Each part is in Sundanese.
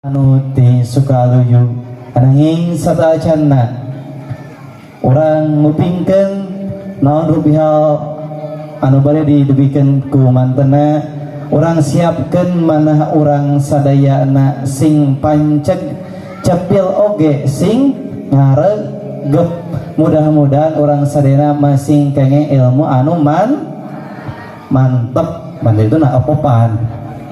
Anu ti Sukaluyu, ananging sateuacanna urang ngupingkeun naon rupihal anu bade didugikeun ku mantena. Urang siapkeun manah urang sadayana sing panceg, cepil oge sing ngaregep. Mudah-mudahan urang sadayana masing kenge ilmu anu mantep. Mantep itu nah opopan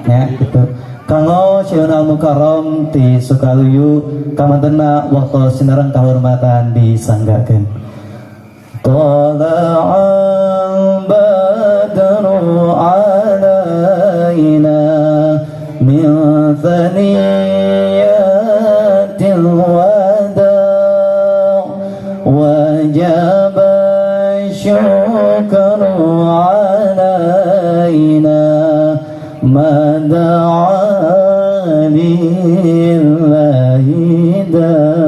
ya gitu. Kanggo Syekhul Mukarram ti Sukaluyu, kamantena waktu sinareng kahormatan disanggakeun. Tala'al badru alaina min thaniyatil wada' wajib syukru alaina ma da'a lillahi da'.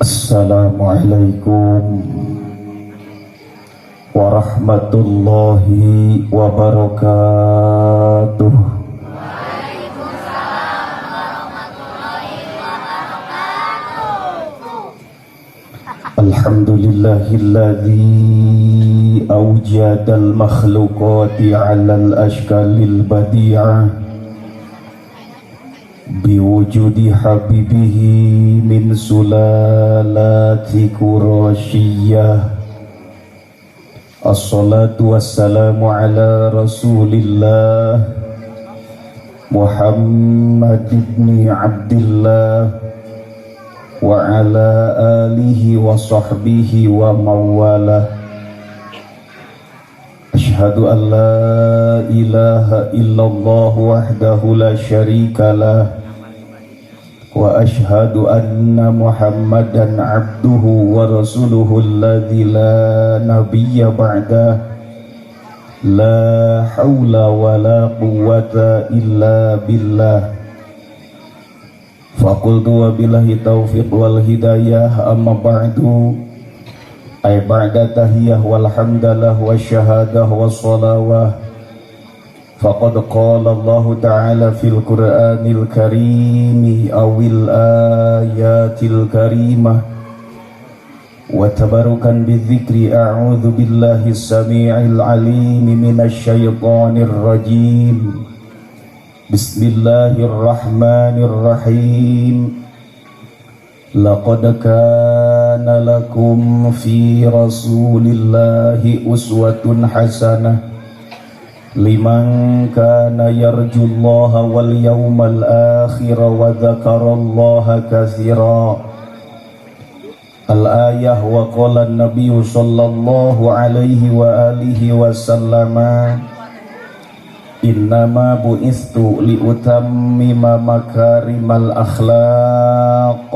Assalamualaikum warahmatullahi wabarakatuh. Waalaikumsalam warahmatullahi wabarakatuh. Alhamdulillahilladzi awjadal makhluqati 'alal ashkalil badi'ah biwujudi habibihi min sulalati qurasyiyah. Assalatu wassalamu ala rasulillah Muhammad ibn Abdullah wa ala alihi wa sahbihi wa mawalah. Ashhadu an la ilaha illallah wahdahu la syarika lah wa ashhadu anna Muhammadan abduhu wa rasuluhu alladzi la nabiyya ba'dah. La hawla wa la quwwata illa billah. Faqultu wa billahi taufiq wal hidayah, amma ba'du. Ay ba'da tahiyah wal hamdalah wa syahadah wa salawah. Faqad qala Allah Ta'ala fil Qur'anil Karim awil ayatil karimah wa tabarukan bidzikri a'udzu billahi samii'il alim minasy syaithanir rajim. Bismillahirrahmanirrahim. Laqad kana lakum fi rasulillahi uswatun hasanah liman kana yarjullaha wal yawmal akhir wa dzakarallaha katsira. Al-ayah wa qala an-nabiy sallallahu alaihi wa alihi wasallama innama bu'istu liutammima makarimal akhlaq.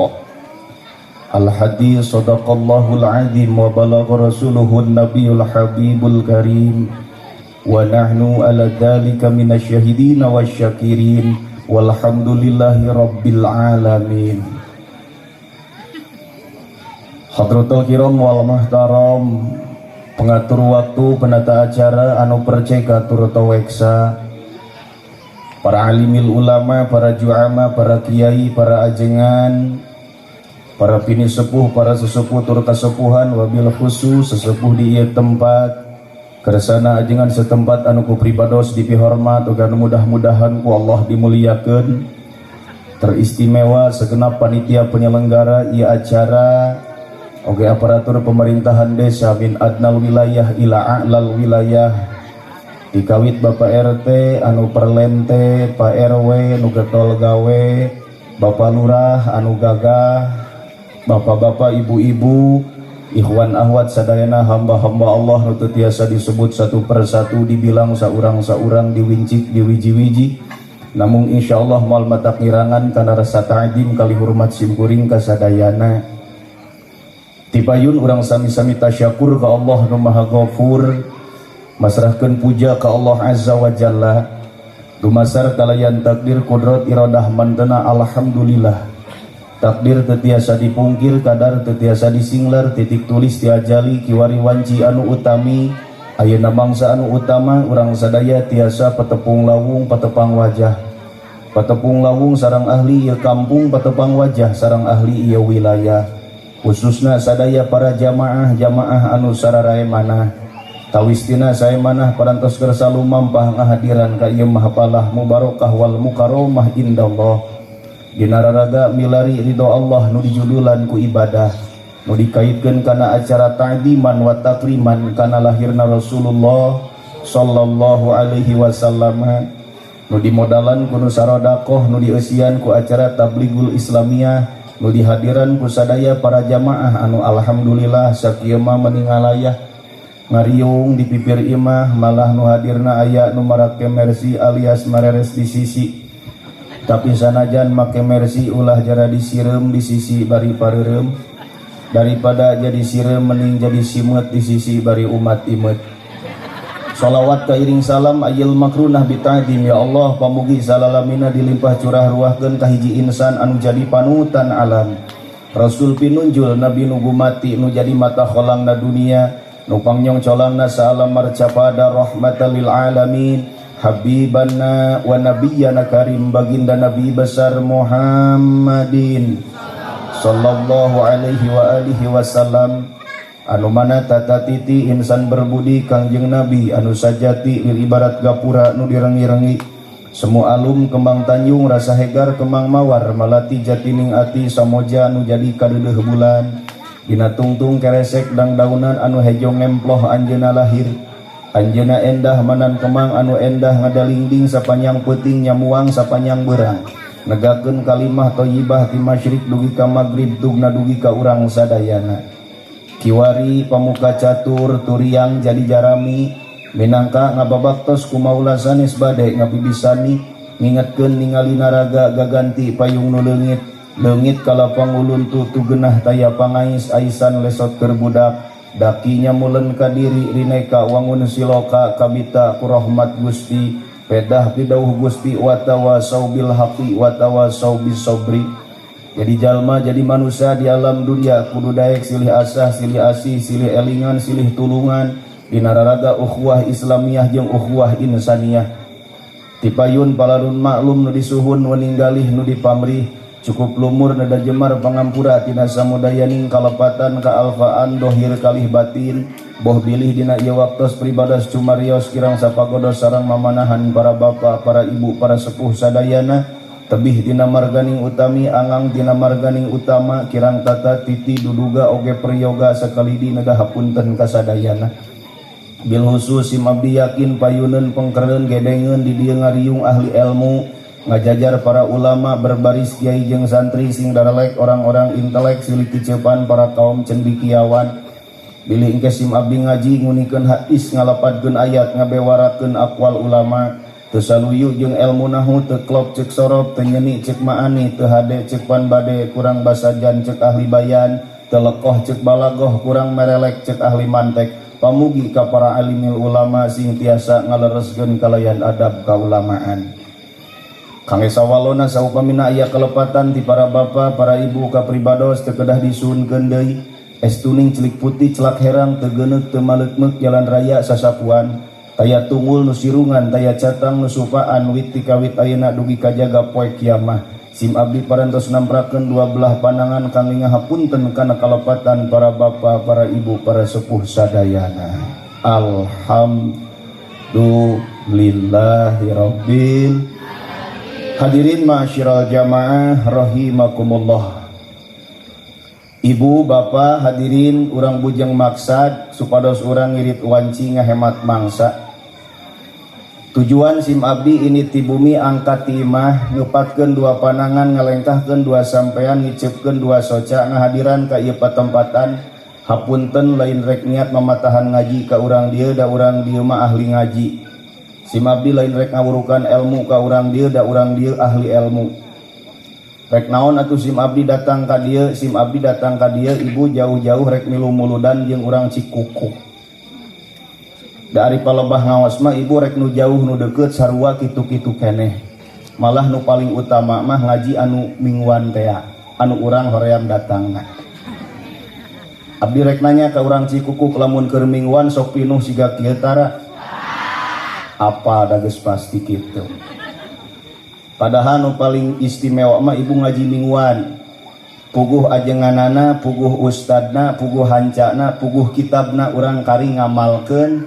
Al-hadis sadaqallahul azim wa balagha rasuluhun nabiyul habibul karim wa nahnu ala dzalika minasyahidin wasyakirin walhamdulillahi rabbil alamin. Hadratul kiram wal muhtaram, pengatur waktu, penata acara anu perceka turta weksa, para alimil ulama, para juama, para kiai, para ajengan, para pini sepuh, para sesepuh tur kasepuhan, wabil khusus sesepuh di ieu tempat kersana ajengan setempat anu ku pribados dipihormat uga mudah-mudahan ku Allah dimuliakeun. Teristimewa segenap panitia penyelenggara ieu acara oge aparatur pemerintahan desa min adnal wilayah ila a'lal wilayah, dikawit Bapak RT anu perlente, Pak RW nu getol gawe, Bapak Lurah anu gagah, bapak-bapak, ibu-ibu, ikhwan ahwat sadayana hamba-hamba Allah nu teu tiasa disebut satu persatu, dibilang saurang-saurang, diwincik, diwiji-wiji. Namun insyaallah moal matak ngirangan kana rasa ta'zim kali hormat simkuring ka sadayana. Tipayun urang sami-sami tasyakur ka Allah nu Maha Ghafur, masrahkeun puja ka Allah Azza wa Jalla. Dumasar kalayan takdir kudrat iradah mantena alhamdulillah. Takdir teu tiasa dipungkir, kadar teu tiasa disingler, titik tulis tiajali kiwari wanci anu utami. Ayeuna mangsa anu utama urang sadaya tiasa patepung lawung patepang wajah. Patepung lawung sarang ahli ieu kampung, patepang wajah sarang ahli ieu wilayah. Khususna sadaya para jamaah-jamaah anu sararae manah. Tawistina sae manah parantos kersa lumampah ngahadiran ka ieu mahapalah mubarokah wal mukaromah indallah. Dina raraga milari ridho Allah nu dijudulan ku ibadah, nu dikaitkeun kana acara ta'diman wa takriman kana lahirna Rasulullah sallallahu alaihi wasallam, nu dimodalan ku nu sarodakoh, nu dieusian ku acara tablighul islamiyah, nu dihadiran ku sadaya para jamaah anu alhamdulillah sakieu mah meningalayah ngariung di pipir imah, malah nu hadirna aya nu marake mercy alias mareres di sisi. Tapi sanajan make mercy ulah jara disireum di sisi bari pareureum, daripada jadi sireum mending jadi simeut di sisi bari umat imeut. Salawat kairing salam ayil makrunah bita'dim ya Allah, pamugi salalamina dilimpah curah ruahkeun ka hiji insan anu jadi panutan alam. Rasul pinunjul nabi nu gumati nu jadi mata kholangna dunia, nu pangnyong colangna saalam marcapada rahmatan lil alamin, habibanna wa nabiyyana karim baginda nabi besar Muhammadin sallallahu alaihi wa alihi wasallam, anu mana tata titi insan berbudi Kangjeng Nabi anu sajati lil ibarat gapura nu direngi-rengi, semua alum kembang tanjung rasa hegar kembang mawar malati jatining ati samoja nu jadi kadeudeuh bulan, dina tungtung keresek dangdaunan anu hejo ngemploh anjeuna lahir. Anjeuna endah manan kembang anu endah ngadalingding sapanjang peuting nyamuang sapanjang beurang, negakeun kalimah thayyibah ti masyrik dugi ka magrib tugna dugi ka urang sadayana. Kiwari pamuka catur turiang jadi jarami minangka ngababaktos ku maula sanes bade ngabibisani ngingetkeun ningali naraga gaganti payung nu leungit leungit kalapang ulun tu genah taya pangais aisan lesot keur budak dakinya mulen ka diri rineka wangun siloka kabita ku rahmat Gusti pedah pidauh Gusti watawasau bil haqi watawasau bis sabri. Jadi jalma jadi manusia di alam dunia kudu daek silih asah silih asih silih elingan silih tulungan dina raraga ukhuwah islamiyah jeung ukhuwah insaniyah. Tipayun palalun maklum nu disuhun weninggalih nu dipamrih cukup lumur neda jemar pangampura tina samudayaning kalepatan kaalfaan dohir kalih batin boh bilih dina ieu waktos pribados cumarios kirang sapagodos sareng mamanahan para bapa para ibu para sepuh sadayana tebih dina marganing utami angang dina marganing utama kirang tata titi duduga oge priyoga sakali di neda hapunten kasadayana. Bil khusus sim abdi yakin payuneun pengkereun gedengeun di dieu ngariung ahli ilmu ngajajar para ulama berbaris kiai jeung santri sing darelek orang-orang intelek silih kiceupan para kaum cendikiawan. Bilih engke sim abdi ngaji ngunikeun hadis ngalapadkeun ayat ngabewarakeun aqwal ulama teu saluyu jeung ilmu nahu teu klop ceuk sorob teu nyeni ceuk maani teu hade ceuk panbade kurang basajan ceuk ahli bayan teu lekoh ceuk balagoh kurang merelek ceuk ahli mantek. Pamugi ka para alimil ulama sing tiasa ngalereskeun kalayan adab kaulamaan. Kangge sawalona saupamina aya kelepatan ti para bapa para ibu ka pribados teu kedah disuhunkeun deui. Es tuning celik putih celak herang teu geuneuk teu maleukmeuk jalan raya sasapuan taya tunggul nu sirungan taya catang nu supaan wit ti kawit ayeuna dugi kajaga poe kiamah. Sim abdi parantos namprakeun dua belah panangan kangge ngahapunten kana kalepatan para bapa para ibu para sepuh sadayana. Alhamdulillahirabbil hadirin ma'asyiral jamaah rahimakumullah. Ibu bapak hadirin urang bujeng maksad supados urang ngirit wanci ngahemat mangsa. Tujuan sim abdi ini ti bumi angkat ti imah ngepatkeun dua panangan ngalengkahkeun dua sampean ngiceupkeun dua soca ngahadiran ka ieu patempatan. Hapunten lain rek niat mamatahan ngaji ka urang dieu da urang dieu mah ahli ngaji. Sim abdi lain rek ngawurukan ilmu ka urang dieu da urang dieu ahli ilmu. Rek naon atuh sim abdi datang ka dieu, sim abdi datang ka dieu, ibu jauh-jauh rek milu muludan jeung urang Cikukuh. Dari palebah ngawas mah ibu rek nu jauh nu deukeut sarua kitu-kitu keneh. Malah nu paling utama mah ngaji anu mingguan tea, anu urang hoream datangna. Abdi rek nanya ka urang Cikukuh lamun keur mingguan sok pinuh siga kieu tara. Apa da geus pasti kitu. Padahal nu paling istimewa mah ibu ngaji mingguan. Puguh ajenganana, puguh ustadna, puguh hancana, puguh kitabna urang kari ngamalkeun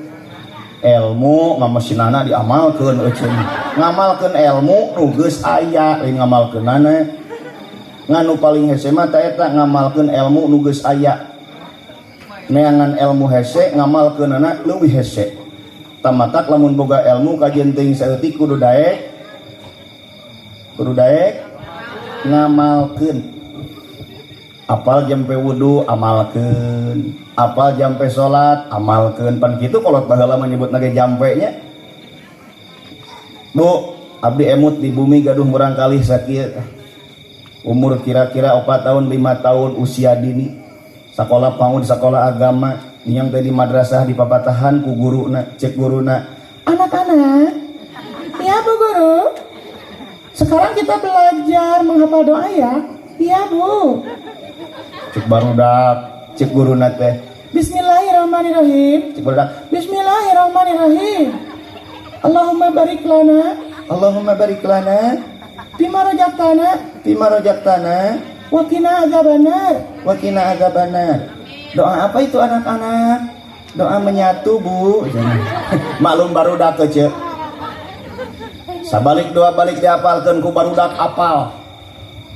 ilmu, ngamasinana diamalkeun euceun. Ngamalkeun ilmu nu geus aya lain ngamalkeunana. Ngan nu paling hese mah ta eta ngamalkeun ilmu nu geus aya. Neangan ilmu hese ngamalkeunana leuwih hese. Tamatak lamun boga ilmu kajeun teuing saeutik kudu daek ngamalkeun. Apal jampe wudu amalkeun, apal jampe salat amalkeun. Pan kitu kolot baheula mah nyebutna ge jampe nya. Bu, abdi emut di bumi gaduh murangkalih sakieu. Umur kira-kira 4 tahun 5 tahun usia dini. Sakola PAUD, sakola agama, niang teh di madrasah di papatahan ku guruna, cek guruna, anak-anak, ya Bu Guru. Sekarang kita belajar menghafal doa ya. Iya Bu. Cek barudak, cek guruna teh. Bismillahirrahmanirrahim. Cek barudak. Bismillahirrahmanirrahim. Allahumma barik lana. Allahumma barik lana. Bima rojaktana. Bima rojaktana. Wa qina azabannar. Wa qina azabannar. Doa apa itu anak-anak? Doa menyatu Bu. Maklum barudak kecil. Sabalik doa balik diapalkeun ku barudak apal.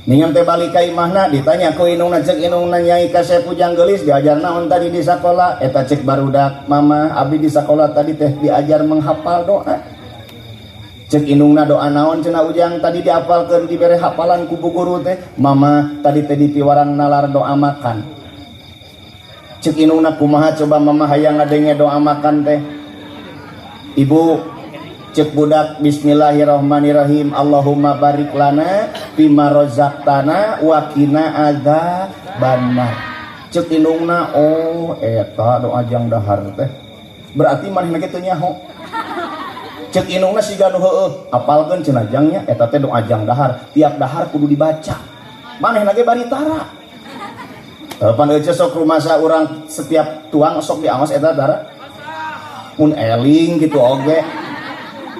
Ningan teh balik ka imahna ditanya ku indungna, cek indungna nyai kasep ujang geulis diajar naon tadi di sakola? Eta cek barudak, mama abdi di sakola tadi teh diajar menghafal doa. Cek indungna doa naon cenah ujang tadi diapalkeun dibere hafalan ku bu guru teh? Mama tadi teh dipiwarang nalar doa makan. Cek indungna kumaha coba mama hayang ngadenge doa makan teh? Ibu cek budak bismillahirrahmanirrahim Allahumma barik lana bima razaqtana wa qina adzabannar. Cek indungna oh eta doa jang dahar teh. Berarti manehna ge teu nyaho. Cek indungna siga nu heueuh, apalkeun cenah jangnya eta teh doa jang dahar, tiap dahar kudu dibaca. Manehna ge bari tara. Pan eueuh sok rumasa urang setiap tuang sok diantos eta tara. Mun eling gitu oge.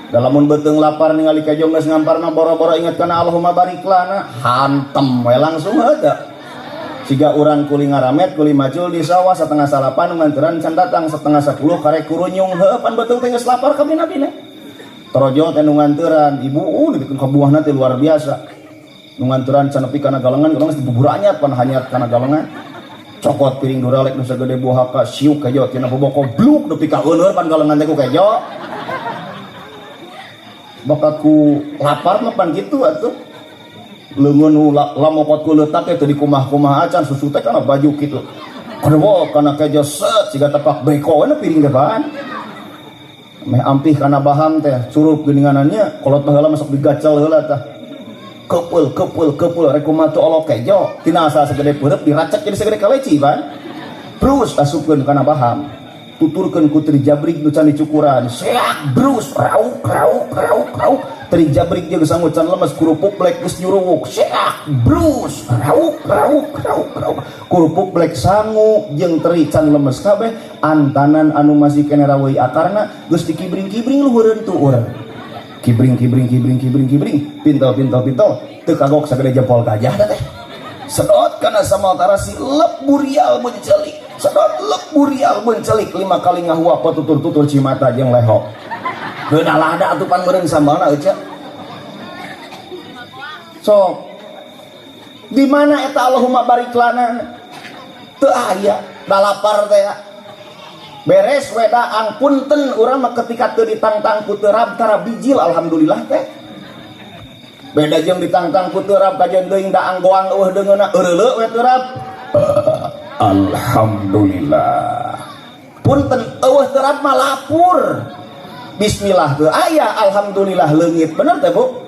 Dalamun beuteung lapar ningali kejo geus ngamparna boro-boro inget kana Allahumma barik lana, hantem we langsung heuh. Siga urang kuli ngaramet kuli macul di sawah 8:30 nganteran can datang 9:30 karek kurunyung heuh pan beuteung teh geus lapar kabina-bina. Torojol teh nu nganteran, ibu dibikeun ka buahna teh luar biasa. Nu nganteran can nepi kana galengan, urang geus dibuburanyat pan hanyat kana galengan. Cokot piring duralek nu sagede buah ka siuk kejo tina boboko bluk nepi ka euneur pan galengan teh ku kejo. Bakat ku lapar mah pan kitu atuh. Leungeun nu lamokot ku leutak teh teu dikumah-kumah acan susu teh kana baju kitu. Kudu kana kejo set siga tepak beko we piring teh pan. Meh ampih kana baham teh curup geuninganannya kolot baheula masuk digacal heula tah. Kepeul kepeul kepeul rek kumaha teu olok kejo tina asal segede peureub diracek jadi segede kaleci pan. Brus asupkeun kana baham. Tuturkeun ku teri jabrik nu can dicukuran. Seak brus rauk rauk rauk rauk. Teri jabrik jeung sangu can lemes kerupuk blek geus nyuruwuk. Seak brus rauk rauk rauk rauk. Kerupuk blek sangu jeung teri can lemes kabeh antanan anu masih kene raweuy akarna geus dikibring-kibring luhureun tuur. Kibring kibring kibring kibring kibring pintel pintel pintel teu kagok sagede jempol gajah teh. Sedot kana samal tarasi lep burial mencelik. Sedot lep burial mencelik 5 kali ngahuap tutur-tutur cimata jeung lehok. Geuna lada atuh pan meureun sambalna eueuh. Sok. Di mana eta Allahumma barik lana? Teu aya, da lapar teh. Beres we daang punten urang mah ketika teu ditangtang ku teu rab tara bijil alhamdulillah teh. Beda jeung ditangtang ku teu rab kajeun teuing daang goang eueuh deungeunna eureuleu we teu rab. Alhamdulillah. Punten eueuh teu rab mah lapur. Bismillah teu aya alhamdulillah leungit bener teh Bu?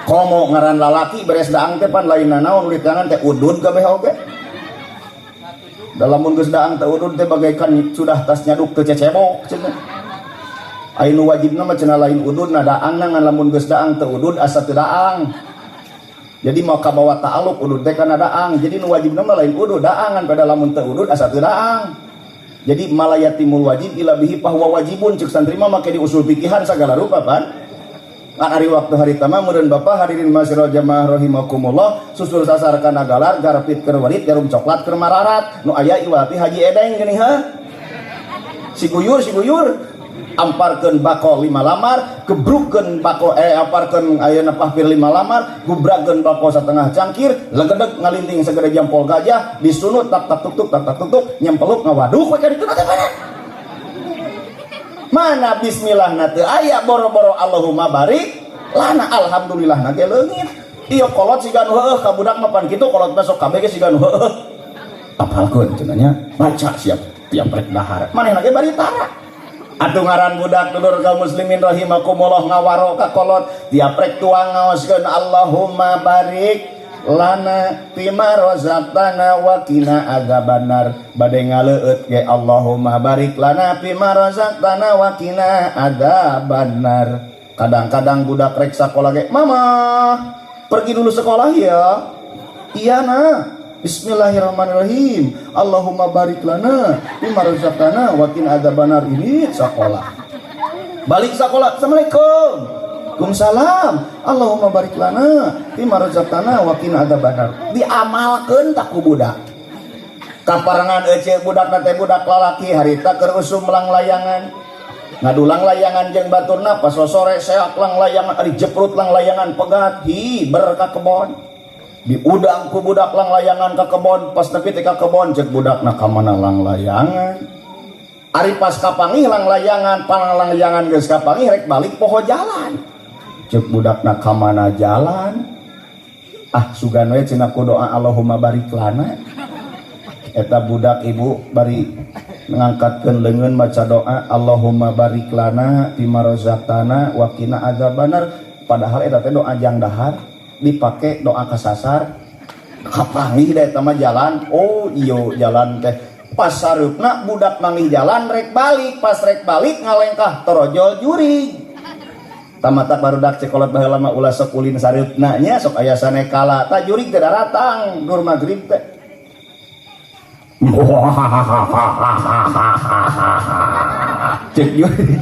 Komo ngaran lalaki beres daang teh pan lain nanaon ulit tangan teh udud kabeh oge. Dalam mun geus daang teh udud teh bagaikan sudah tas nyaduk teu cecebok cenah. Aya nu wajibna mah cenah lain udud na daangna ngan lamun geus daang teu udud asa teu daang. Jadi mau kabawa ta'aluk udud teh kana daang. Jadi nu wajibna mah lain udud daangan pada lamun teu udud asa teu daang. Jadi malayatimul wajib ila bihi fahuwa wajibun ceuk santri mah make di usul fikihan sagala rupa pan. Kan ari waktu harita mah meureun bapak hadirin masyarul jamaah rahimakumullah susul sasar kana galar garpit keur warit jarum coklat keur mararat nu aya iwati Haji Edeng geuning heuh. Si guyur si guyur amparkeun bako 5 lamar gebrukkeun bako amparkeun ayeuna pahpir 5 lamar gubrakeun bako setengah cangkir legedeg ngalinting segede jempol gajah disunut tak tak tuk tuk tak tak tuk tuk nyempeluk ngawaduk we ka ditu teh mana. Mana bismillah na teu aya boro-boro Allahumma barik lana alhamdulillah na ge leungit. Ieu kolot siga nu heueuh ka budak mah pan kitu kolot mah sok kabeh ge siga nu heueuh. Apalkeun cenah nya baca siap tiap rek dahar. Manehna ge bari tara. Atuh ngaran budak dulur kaum muslimin rahimakumullah ngawaro ka kolot tiap rek tuang ngaoskeun Allahumma barik lana fima razaqtana wa qina adzabannar. Bade ngaleueut ge Allahumma barik lana fima razaqtana wa qina adzabannar. Kadang-kadang budak rek sakola ge, mama pergi dulu sekolah ya. Iya nak. Bismillahirrahmanirrahim. Allahumma barik lana fima razaqtana wa qina adzabannar. Ini sekolah. Balik sekolah. Assalamualaikum. Waalaikumsalam. Allahumma barik lana fima razaqtana wa qina adzabannar. Diamalkeun tak ku budak. Kaparengan ece budak teh budak lalaki harita keur usum langlayangan. Ngadulang layangan jeung baturna pas sore seak langlayangan ari jeprut langlayangan pegat hi ber ka kebon. Diudang ku budak langlayangan ka kebon pas nepi teh ka kebon ceuk budakna ka mana langlayangan. Ari pas kapanggih langlayangan panglanglayangan geus kapanggih rek balik poho jalan. Ceuk budakna ka mana jalan? Ah sugan we cenah ku doa Allahumma barik lana. Eta budak ibu bari ngangkatkeun leungeun maca doa Allahumma barik lana fima razaqtana wa qina adzabannar. Padahal eta teh doa jang dahar dipake doa kasasar kapanggih da eta mah jalan. Oh iyo jalan teh pas sareupna budak manggih jalan rek balik pas rek balik ngalengkah torojol jurig. Tamatak barudak cekolot baheula mah ulah sok ulin sareupna nya sok aya sanekala ta jurig teh daratang dur magrib teh. Cek jurig.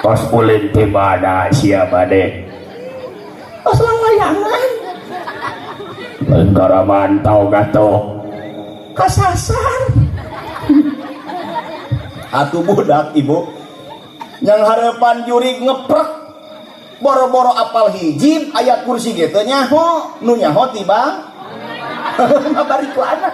Pas ulin ti mana sia bade? Pas langlayangan. Lengkara mantau gatuh. Kasasar. Atuh budak ibu yang harapan jurig ngeprek boro-boro apal hijib ayat kursi gitu nyaho nu nyaho tiba barik lana.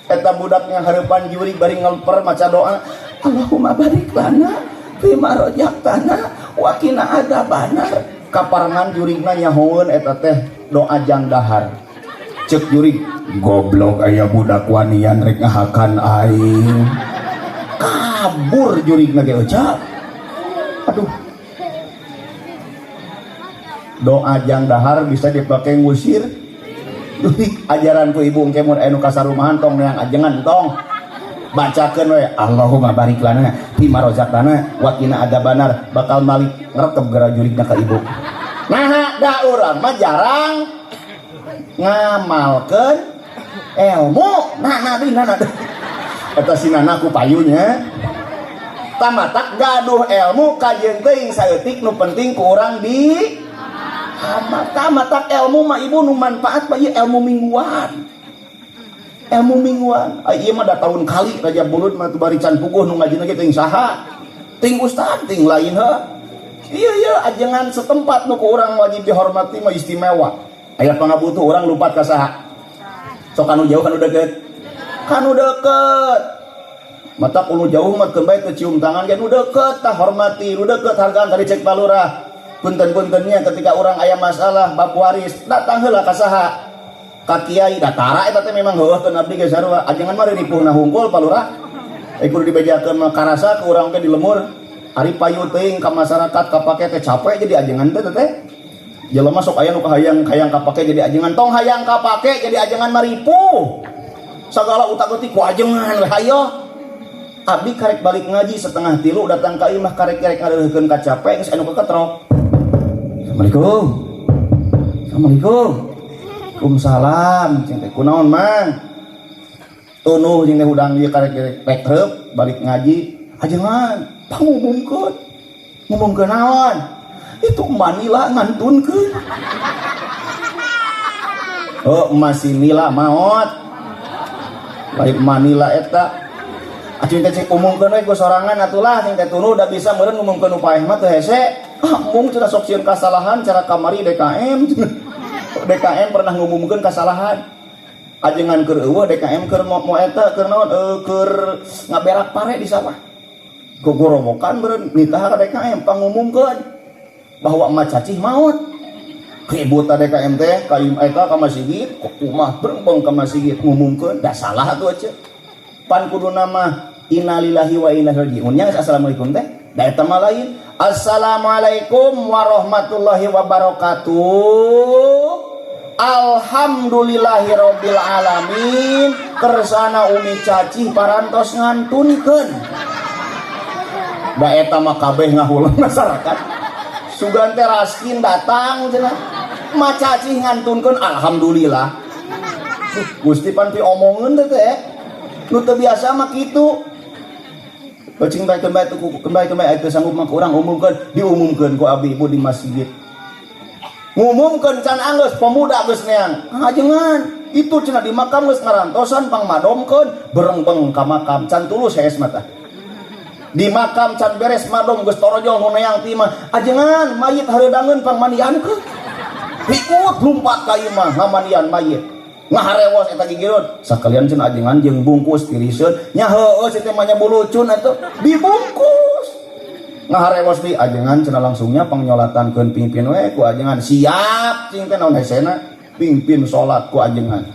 Eta budak yang harapan jurig bari ngelper maca doa Allahumma barik lana fima razaqtana wa qina adzabannar. Kaparengan jurigna nyahoeun eta teh doa jang dahar. Ceuk jurig goblok aya budak wanian rek ngahakan aing. Kabur jurigna ge euca. Aduh. Doa jang dahar bisa dipakai ngusir. Ajaran ku ibu engke mun aya nu kasarumahan tong neang ajengan tong. Bacakeun we Allahumma barik lana fima razaqtana wa qina adzabannar. Bakal malik ngrekep gara jurigna ka ibu. Nah, da urang mah jarang ngamalkeun ilmu. Nah, nah, nah, nah. Eta si nana ku payunya. Tamatak gaduh ilmu kajeun teuing saeutik nu penting ku urang di tamatak ilmu mah ibu nu manfaat mah ieu ilmu mingguan. Ilmu mingguan. Ai ieu mah da tahun kali Raja Bulud mah bari can puguh nu ngajina ge teuing saha. Teuing ustad teuing lain heuh. Ieu ieu ajengan setempat nu ku urang wajib dihormati mah istimewa. Aya pangabutuh urang lupat ka saha? Sok kanu jauh kanu deukeut? Kanu deukeut. Mata kulo jauh mah keun bae teu cium tangan ge nu deukeut tah hormati, nu deukeut hargaan tadi cek palurah. Punten-puntennya ketika orang aya masalah bab waris datang heula ka saha? Ka kiai da tara eta teh memang heueuh teu abdi ge sarua. Ajengan mah ripuhna hungkul palurah. Kudu dibejakeun mah karasa ku urang teh di lemur. Ari payu teuing ka masyarakat kapake teh capek jadi ajengan teh teh. Jelema sok aya nu kahayang hayang kapake jadi ajengan, tong hayang kapake jadi ajengan maripuh. Sagala utak eutik ku ajengan we hayo. Abdi karek balik ngaji 2:30 datang ka imah karek-karek ngareuhkeun ka capek geus anu keketrok. Assalamualaikum. Assalamualaikum. Waalaikumsalam. Cing teh kunaon mang? Tunuh cing teh hudang ieu karek-karek rek reup balik ngaji ajengan pangumumkeun. Ngumumkeun naon? Itu Manila ngantunkeun. Oh, masih Nila maot. Lain Manila eta. Acing teh cek umumkeun we ku sorangan atulah cing teh tunu da bisa meureun ngumumkeun nu paeh mah teu hese. Ah, mung cenah sok sieun kasalahan cara kamari DKM. DKM pernah ngumumkeun kasalahan. Ajengan keur eueuh DKM keur mo eta keur naon keur ngaberak pare di sawah. Gogorowokan meureun nitah ka DKM pangumumkeun bahwa emak cacih maot. Ribut ta DKM teh ka eta ka masjid, kumaha brengpeng ka masjid ngumumkeun da salah atuh aja. Pan kuduna mah innalillahi wa inna ilaihi raji'un nya assalamualaikum teh da eta mah lain. Assalamualaikum warahmatullahi wabarakatuh. Alhamdulillahirabbil alamin. Kersana umi cacih parantos ngantunkeun. Da eta mah kabeh ngahulang masyarakat. Sugan teh raskin datang cenah. Ma cacih ngantunkeun alhamdulillah. Gusti pan piomongeun teh teh. Nu teu biasa mah kitu. Cing bae keun bae teu keun bae keun bae teu sanggup mah urang umumkeun, diumumkeun ku abdi ibu di masjid. Ngumumkeun can anggeus pemuda geus neang. Ajengan, itu cenah di makam geus ngarantosan pangmadomkeun berengbeng ka makam can tulus hees mah tah. Di makam can beres madom geus torojol nu neang ti mah. Ajengan mayit hareudangeun pangmandiankeun. Ribut lumpat ka ieu mah ngamandian mayit. Ngaharewos eta gigirun sakalian cenah ajengan jeung bungkus tiriseun nya heueuh si teh mah nya bulucun atuh dibungkus ngaharewos di ajengan cenah langsungnya pangnyolatangkeun pingpin we ku ajengan siap cing teh naon hesena pingpin salat ku ajengan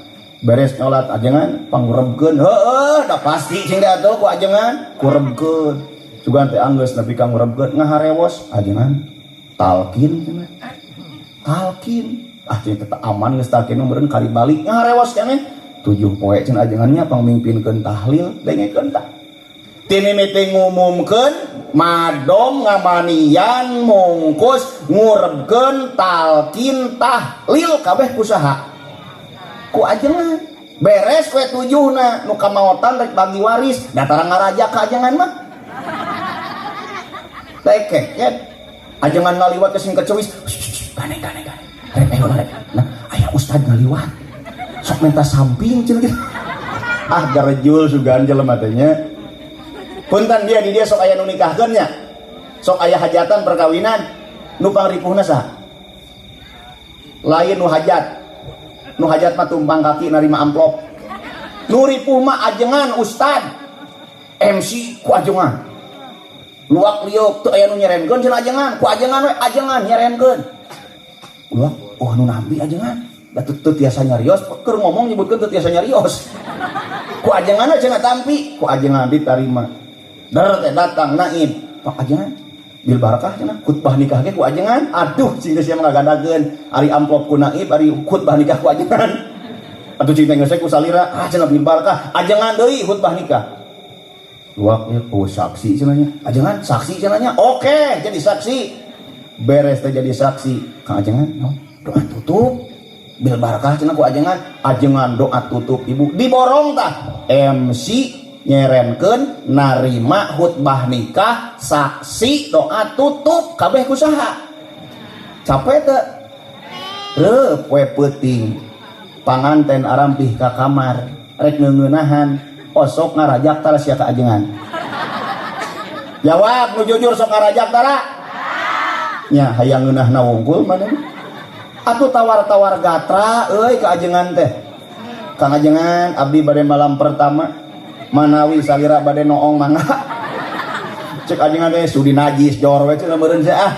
beres nyolat ajengan pangrebkeun heueuh da pasti cing teh atuh ku ajengan kurebkeun sugan teh anggeus nepi ka ngurebkeun ngaharewos ajengan talkin cenah talkin ah cing teh aman geus talkin meureun kali balik ngaharewos keneh 7 poe cenah ajengannya pangmimpinkeun tahlil dengekeun tah tinimiti ngumumkeun madom ngamanian mungkus ngurebkeun talkin tahlil kabeh ku saha ku ajengan beres we 7na nu kamaotan rek bagi waris datara ngaraja ka ajengan mah teh keket ajengan ngaliwat ke sing kecewis gane gane gane rek ayo rek nah aya ustad ngaliwat sok minta samping cenah gitu ah garejul sugan jelema teh nya punten dia di dia sok aya nu nikahkeun nya sok aya hajatan perkawinan nu pangripuhna saha lain nu hajat nu hajat mah tumpang kaki narima amplop nu ripuh mah ajengan ustad MC ku ajengan luak liuk teu aya nu nyerenkeun cenah ajengan ku ajengan we ajengan nyerenkeun luak oh nu nampi ajengan da teu tiasa nyarios keur ngomong nyebutkeun teu tiasa nyarios ku ajengan we cenah tampi ku ajengan ditarima der teh datang naib pak ajengan bil barakah cenah khutbah nikah ge ku ajengan aduh cing teh sia mah ngagadageun ari amplop ku naib ari khutbah nikah ku ajengan atuh cing teh geus ku salira ah cenah bil barakah ajengan deui khutbah nikah luak ya oh saksi cenah nya ajengan saksi cenah nya oke jadi saksi beres teh jadi saksi kang ajengan no doa tutup bil barakah cenah ku ajengan ajengan doa tutup ibu diborong tah MC nyerenkeun narima khutbah nikah saksi doa tutup kabeh ku saha capek teu reup we peuting panganten arampih ka kamar rek ngeuneunahan osok ngarajak tara sia ka ajengan jawab nu jujur sok ngarajak tara nya hayang ngeunahna wungkul maneh atuh tawar-tawar gatra euy ka ajengan teh kang ajengan abdi bade malam pertama manawi salira bade noong mangga cek ajengan teh sudi najis jor we cenah meureun sia ah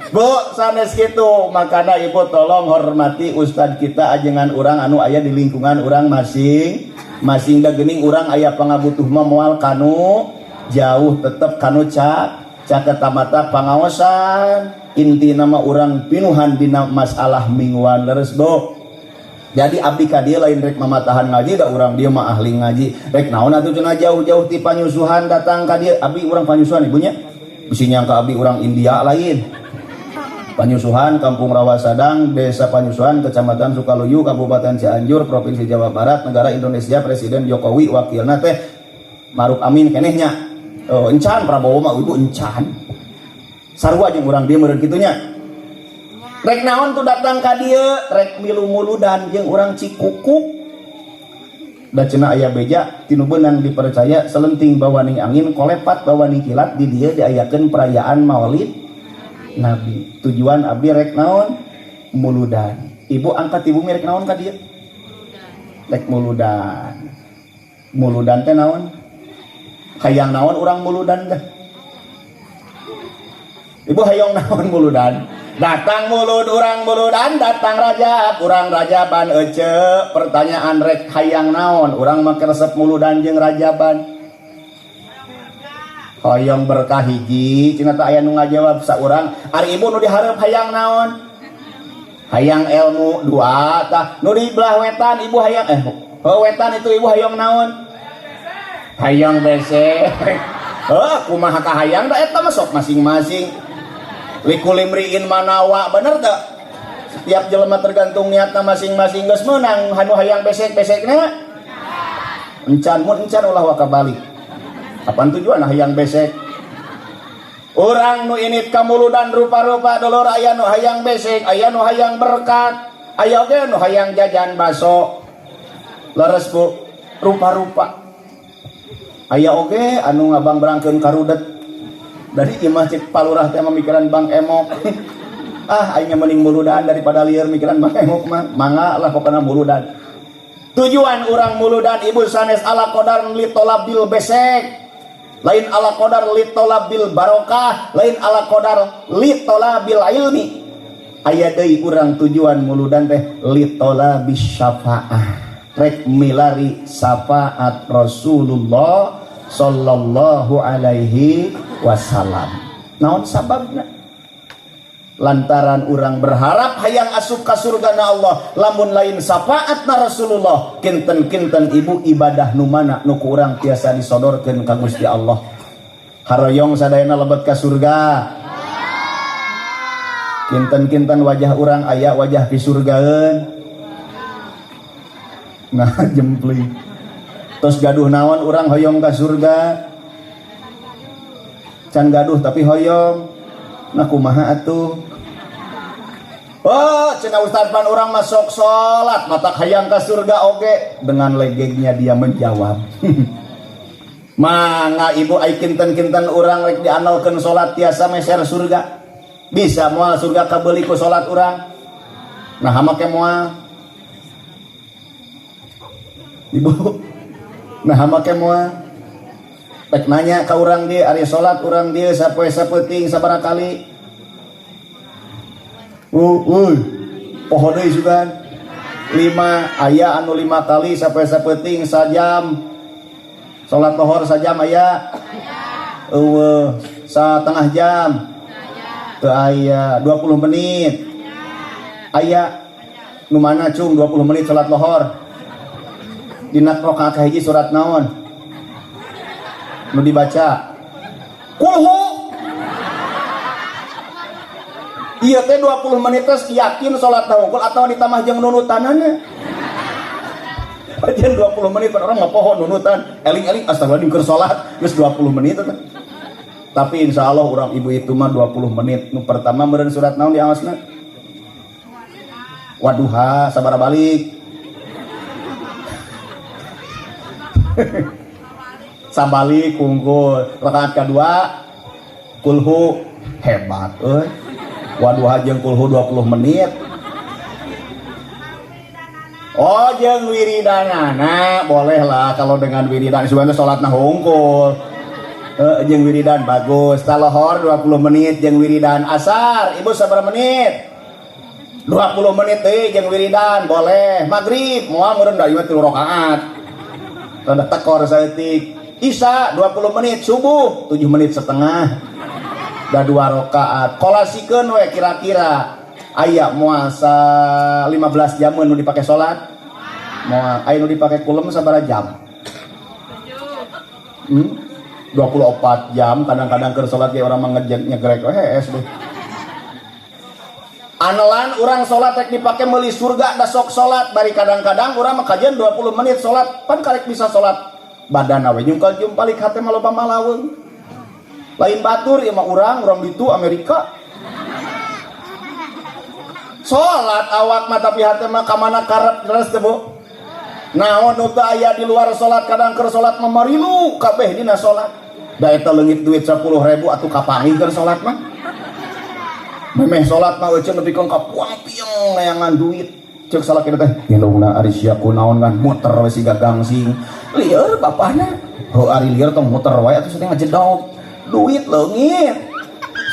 Bu sanes kitu makana ibu tolong hormati ustad kita ajengan urang anu aya di lingkungan urang masing masing da geuning urang aya pangabutuh mah moal kanu jauh tetep kanu Caket mata pangaosan inti nama urang pinuhan dina masalah mingguan, leres, Bu? Jadi abdi ka dieu lain rek mamatahan ngaji, da urang dieu mah ahli ngaji. Rek naon atuh cenah jauh-jauh ti Panyusuhan datang ka dieu? Abdi urang Panyusuhan, ibunya bisi nyangka abdi urang India. Lain. Panyusuhan, Kampung Rawasadang, Desa Panyusuhan, Kecamatan Sukaluyu, Kabupaten Cianjur, Provinsi Jawa Barat, Negara Indonesia. Presiden Jokowi, wakilna teh Maruf Amin keneh nya. Oh, encan Prabowo mah, ibu, encan. Sarua jeung urang dieu meureun kitu nya. Rek naon tuh datang ka dieu? Rek milu muludan jeung urang Cikukuk. Da cenah aya beja tinu beunang dipercaya, selenting bawaning angin, kolepat bawaning kilat, di dieu diayakeun perayaan Maulid Nabi. Tujuan abdi rek naon? Muludan. Ibu angkat ibu rek naon ka dieu? Rek muludan. Muludan teh naon? Hayang naon urang muludan teh? Ibu hayang naon muludan? Datang mulud urang muludan, datang Rajab urang rajaban. Ece, pertanyaan, rek hayang naon urang make resep muludan jeung rajaban? Hoyong berkah hiji, cenah teh aya nu ngajawab saurang. Ari ibu nu dihareup hayang naon? Hayang ilmu, dua tah. Nu di belah wetan ibu hayang, eh, oh, wetan itu ibu hayang naon? Hayang besek. Oh, kumaha kahayang da eta mah sok masing-masing. Likulli imriin ma nawa, bener tak? Setiap jelema tergantung niatna masing-masing. Geus meunang anu hayang besek-besekna? Encan. Mun encan, ulah waka balik. Apaan tujuan hayang besek? Urang nu indit ka muludan rupa-rupa, dulur. Aya nu hayang besek, aya nu hayang berkat, aya oge nu hayang jajan baso. Leres, Bu? Rupa-rupa. Aya oge anu ngabang berangkeun karudet dari imah. Cek palurah teh mikiran Bang Emok, "Ah, aing mending muludan daripada lieur mikiran Bang Emok mah." Mangga lah, pokoknya muludan. Tujuan urang muludan, ibu, sanes ala qadar litolabil besek, lain ala qadar litolabil barokah, lain ala qadar litolabil ilmi. Aya deui urang tujuan muludan teh litolabis syafaah, rek milari syafaat Rasulullah sallallahu alaihi wasallam. Naon sababna? Lantaran urang berharap hayang asup ka surga na Allah. Lamun lain syafaat na Rasulullah, kinten-kinten, ibu, ibadah nu mana nu ku urang tiasa disodorkeun ka Gusti Allah? Haroyong sadayana lebet ka surga? Kinten-kinten wajah urang aya wajah pisurgaeun? Nah, jempling. Terus gaduh naon urang hoyong ka surga? Can gaduh tapi hoyong. Nah, kumaha atuh? "Oh," cenah, "Ustaz, pan urang masuk salat, matak hayang ka surga oge." Dengan legegnya dia menjawab. Mangga, ibu, ai kinten-kinten urang rek diandalkeun salat tiasa meser surga? Bisa moal surga kabeuli ku salat urang? Nah, make moal, ibu? Nah, make moal? Rek nanya ka urang dieu, ari salat urang dieu sapoe sapeuting sabaraha kali? Poho deui sugan. Lima, aya anu lima kali sapoe sapeuting sajam. Salat lohor sajam aya? Eueuh. Satengah jam? Teu aya. 20 menit? Aya. Nu mana, cung, 20 menit salat lohor? Dina rakaat kahiji surat naon nu dibaca? Kulhu. Iya teh 20 menit terus yakin sholat hungkul atau ditambah jeung nunutanana? Aja 20 menit kan urang mah poho nunutan. Eling-eling, astagfirullahaladzim, keur sholat geus 20 menit teh. Tapi insya Allah orang ibu itu mah 20 menit. Nu pertama meureun surat naon diawasna? Waduha sabaraha balik? Sabalik kungkul. Rakaat kedua kulhu. Hebat euy. Waduha jeung kulhu 20 menit. Oh, jeung wiridanana boleh lah. Kalau dengan wiridan sebenarnya sholat nah hungkul. Jeung wiridan bagus. Talohor 20 menit jeung wiridan. Asar ibu sabaraha menit? 20 menit teh jeung wiridan boleh. Maghrib moal meureun, da ieu 3 rakaat, rada tekor saeutik. Isya 20 menit, subuh 7 menit setengah. Da dua rakaat. Kolasikeun we kira-kira aya moal sa 15 jam nu dipake salat. Moal aya nu dipake kulem sabaraha jam? 24 jam kadang-kadang keur salat ge urang mah ngejegrek we hees deh. Anelan urang salat rek dipake meuli surga da sok salat bari kadang-kadang urang mah kajian 20 menit salat pan karek bisa salat badan we nyungkal jumpalik hate mah loba malaweung. Lain batur ieu mah urang ditu Amerika. Salat awak mah tapi hate mah ka mana karep terus teh Bu. Naon nu teu aya di luar salat kadang keur salat mah marilu kabeh dina salat. Da eta leungit duit 10.000 atuh kapanggih keur salat mah. Memeh salat mah euceun nepi ka puang pieng neangan duit. Ceuk salaki teh indungna ari sia kunaon kan muter we siga gangsing. Lieur bapana. Heuh ari lieur tong muter wae atuh teh ngajedog. Duit leungit.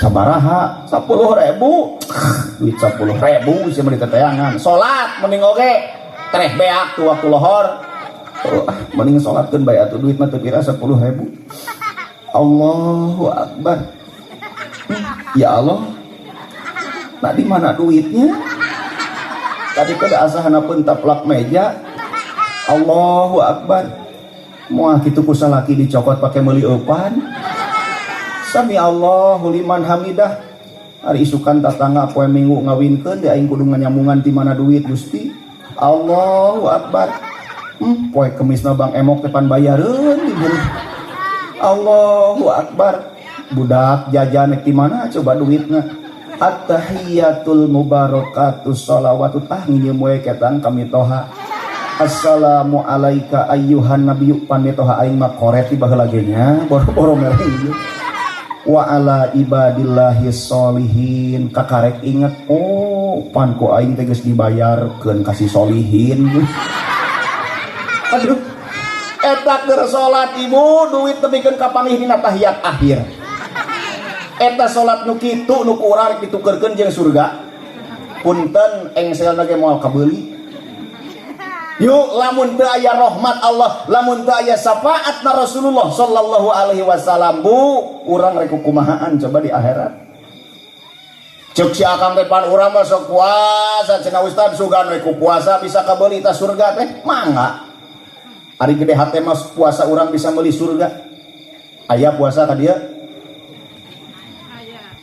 Sabaraha? 10.000. Duit 10.000 sia mah diteteangan. Salat mending oge tereh beak tuh waktu lohor. Oh, mending salatkeun bae atuh duit mah teu pira 10.000. Allahu Akbar. Ya Allah. Nah di mana duitnya? Tadi kada asa handapeun taplak meja. Allahu Akbar. Moal kitu ku salaki dicokot pake meuli eupan. Sami Allahu liman hamidah. Ari isukan tatangga poe Minggu ngawinkeun di aing kudu nganyamungan ti mana duit Gusti. Allahu Akbar. Poe Kemisna Bang Emok teh pan bayareun diberi. Allahu Akbar. Budak jajan ti mana coba duitna. At-tahiyatul mubarakatus sholawatu tah nginyeum we ketang kami toha. Assalamu alayka ayyuhan nabiyyu panitoha aing mah koret ti baheula ge nya boro-boro mereng ieu. Wa ala ibadillahi sholihin kakarek inget oh pan ku aing teh geus dibayarkeun ka si solihin. Aduh eta keur salat ibu duit tebikeun ka panggih dina tahiyat akhir. Eta salat nu kitu nu ku urang ditukerkeun jeung surga. Punten engselna ge moal kabeuli. Yuk lamun teu aya rahmat Allah, lamun teu aya syafaatna Rasulullah sallallahu alaihi wasallam bu, urang rek kumahaan coba di akhirat. Ceuk si akang teh pan urang mah sok puasa cenah ustad sugan we ku puasa bisa kabeuli ta surga teh mangga. Ari gede hate mah puasa urang bisa meuli surga. Aya puasa ka dieu?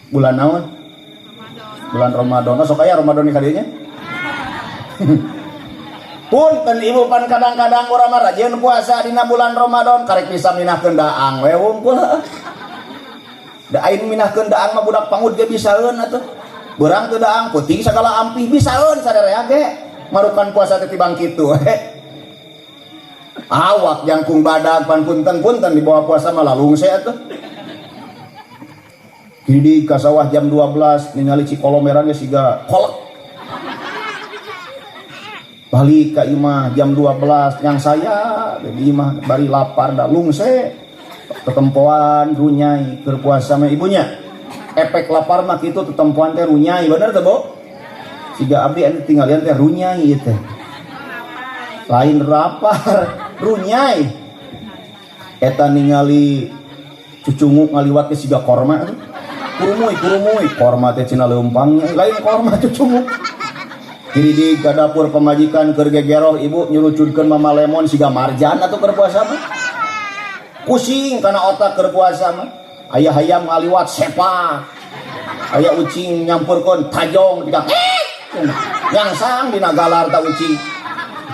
Bulan naon? Bulan Ramadan. Sok aya Ramadan ka dieu nya? Punten ibu pan kadang-kadang urang mah rajin puasa dina bulan Ramadan karek bisa minahkeun daang we wungkul. Da aing minahkeun daang mah budak pangud ge bisaeun atuh. Beurang teu daang peuting sagala ampih bisaeun sadarea ge. Marukan puasa teh tibang kitu we. Awak jangkung badag pan punten-punten di bawah puasa mah lalungse atuh. Di ka sawah jam 12 ningali cikolomeran ge siga kolek. Balik ka imah jam 12 yang saya di imah bari lapar da lungse tetempoan runyai keur puasa mah ibunya. Efek lapar mah kitu tetempoan teh runyai bener teh Bu? Siga abdi anu tinggalian teh runyai ieu teh. Lain lapar, runyai. Eta ningali cucunguk ngaliwat ke siga korma tuh. Kurumuy, kurumuy, korma teh cina leumpang, lain korma cucunguk. Kiri di ka dapur pemajikan keur gegeroh ibu nyurucudkeun mama lemon siga marjan atuh keur puasa mah. Pusing kana otak keur puasa mah. Aya hayam ngaliwat sepak. Aya ucing nyampurkeun tajong tiga. Nyangsang dina galar ta ucing.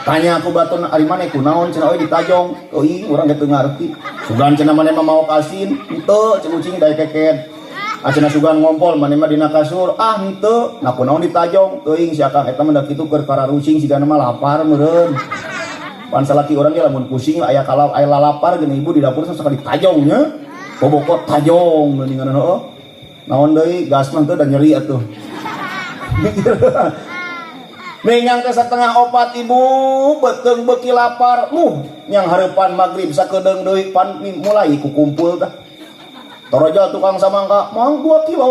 Tanya aku batun ari maneh kunaon cenah euy ditajong. Euy urang ge teu ngarti. Sugan cenah maneh mah mau kasin, henteu cenah ucing daek keket. Cenah sugan ngompol maneh mah dina kasur, ah henteu, nah kunaon ditajong, teuing si akang eta mah da kitu keur kararucing sigana mah lapar meureun. Pan salaki urang ge lamun pusing aya kalau aya lalapar geuning ibu di dapur sok sakali tajong nya. Bobokot tajong geuningan heuh. Naon deui gas mah teu da nyeri atuh. Mengang ke setengah opat ibu beteng beki lapar muh yang hareupan maghrib sakedeung deui pan mulai ku kumpul tah. Toroja tukang samangka mang 2 kilo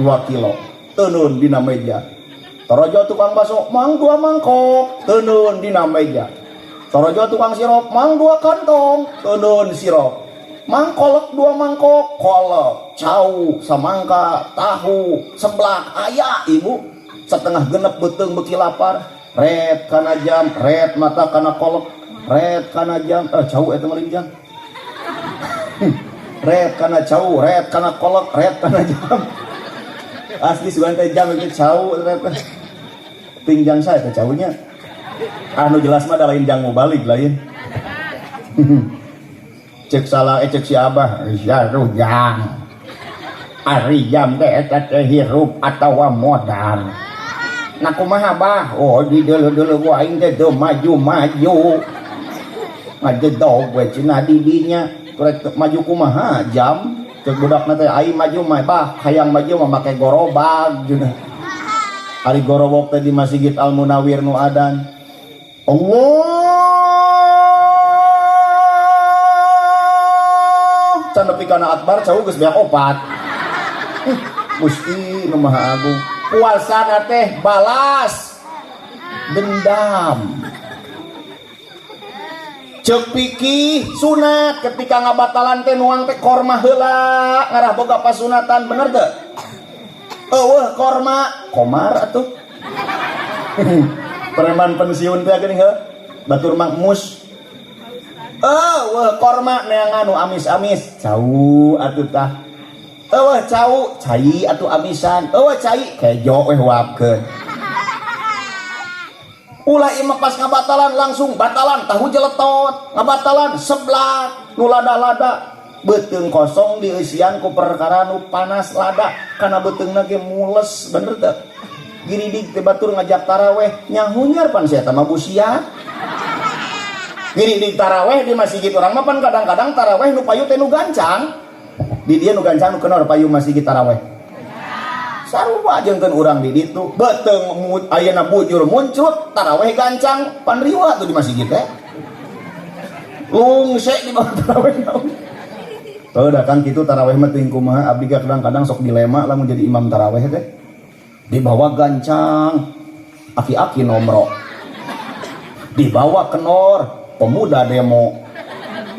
2 kilo teunun dina meja. Toroja tukang bakso mang 2 mangkok teunun dina meja. Toroja tukang sirup mang 2 kantong teunun sirup. Mangkolok 2 mangkok, kolok, cau, samangka, tahu, seblak, aya ibu. Setengah genep beuteung beuki lapar, red kana jam, red mata kana kolok, red kana jam, cau eta mah jam. Red kana cau, red kana kolok, red kana jam. Asli sugan teh jam itu cau red. Tingjang saya teh caunya. Anu jelas mah da lain jang mubalik lain. Cek salah cek si abah jarujang ari jam teh eta teh hirup atawa modal. Nah kumaha bah? Oh di deuleu-deuleu ku aing teh teu maju-maju. Ngajedog we cenah di dinya. Rek maju kumaha jam? Cek budakna teh aing maju mah bah hayang maju mah make gorobag cenah. Ari gorobog teh di Masjid Al Munawir nu adan. Allah can nepi kana akbar cau geus beak opat. Gusti nu Maha Agung. Puasana teh balas dendam. Ceuk pikih sunat ketika ngabatalan teh nuang teh korma heula ngarah boga pasunatan bener teu? Eueuh korma komar atuh. Preman pensiun teh geuning heuh batur makmus. Eueuh korma neangan nu amis-amis cau atuh tah. Eueuh cau cai atuh amisan. Eueuh cai kejo we huapkeun. Ulah imah pas ngabatalan langsung batalan tahu jeletot, ngabatalan seblak nu lada-lada. Beuteung kosong dieusian ku perkara nu panas lada kana beuteungna ge mules bener teu? Giridig teh batur ngajak taraweh nyahunyar pan sia mah busia. Giridig taraweh di masjid urang mah pan kadang-kadang taraweh nu payu teh nu gancang. Di dieu nu gancang nu kenor payu masjid taraweh. Sarua jeung keun urang di ditu beuteung ayeuna bujur muncrut taraweh gancang pan riwa tuh di masjid teh. Lungse di bawah taraweh naon. Teu da kan kitu taraweh mah teuing kumaha abdi kadang-kadang sok dilema lamun jadi imam taraweh teh. Dibawa gancang aki-aki nomro. Dibawa kenor pemuda demo.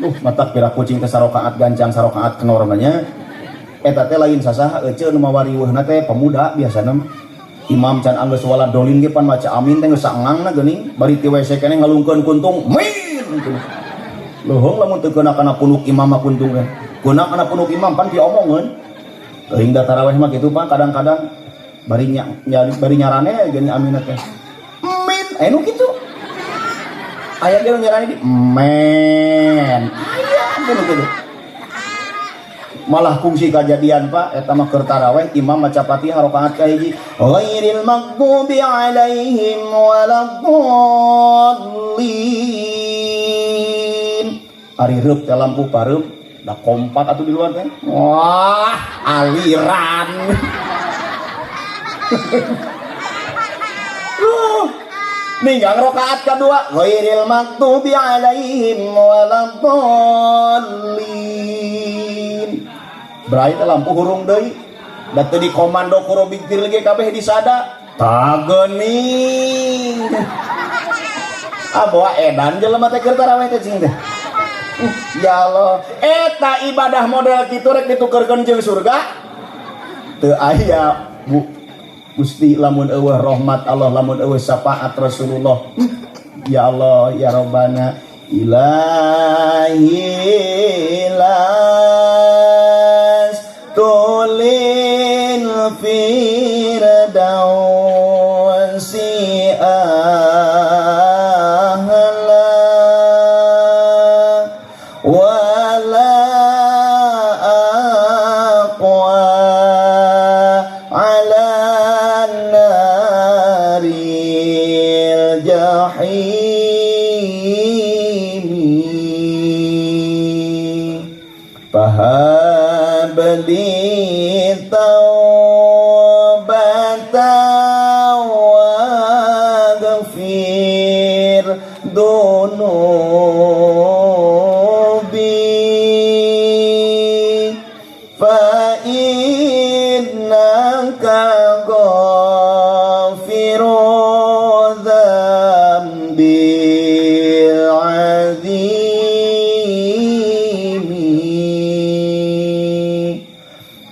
Duh matak pira kucing teh sarokaat gancang sarokaat kenor mah nya. Eta teh lain sasaha eceu nu mawa riweuhna teh pemuda biasana mah. Imam can anggeus wala dolin ge pan maca amin teh geus saengangna geuning bari ti WC keneh ngalungkeun kuntung min. Leuheung lamun teu keuna kana punuk imam mah kuntung teh. Keuna kana punuk imam pan diomongeun. Teuing da taraweh mah kitu pan kadang-kadang bari bari nyarane geuning aminna teh. Min aya nu kitu. Aya ge nu nyarane di men. Aya ge nu kitu. Malah kungsi kajadian Pak eta mah keur taraweh imam maca Fatihah rakaat kahiji ghairil maghdubi alaihim waladdallin. Ari reup teh lampu pareup da kompak atuh di luar teh. Wah, aliran. Ninggang rakaat kedua ghairil maghdubi alaihim waladdallin. Berai teh lampu hurung deui. Da teu dikomando ku Robik ge kabeh disada. Tageuning. Ah bawa edan jelema teh keur taraweh teh cing teh. Ya Allah, eta ibadah model kitu rek ditukerkeun jeung surga? Teu aya, Bu. Gusti lamun eueuh rahmat Allah, lamun eueuh syafaat Rasulullah. Ya Allah, ya Rabbana, ilahi tulil firdausi ahla wala aqwa ala naril jahimi fahabli taubatan waghfir dunubi fa innaka ghafiru dzambil azimi.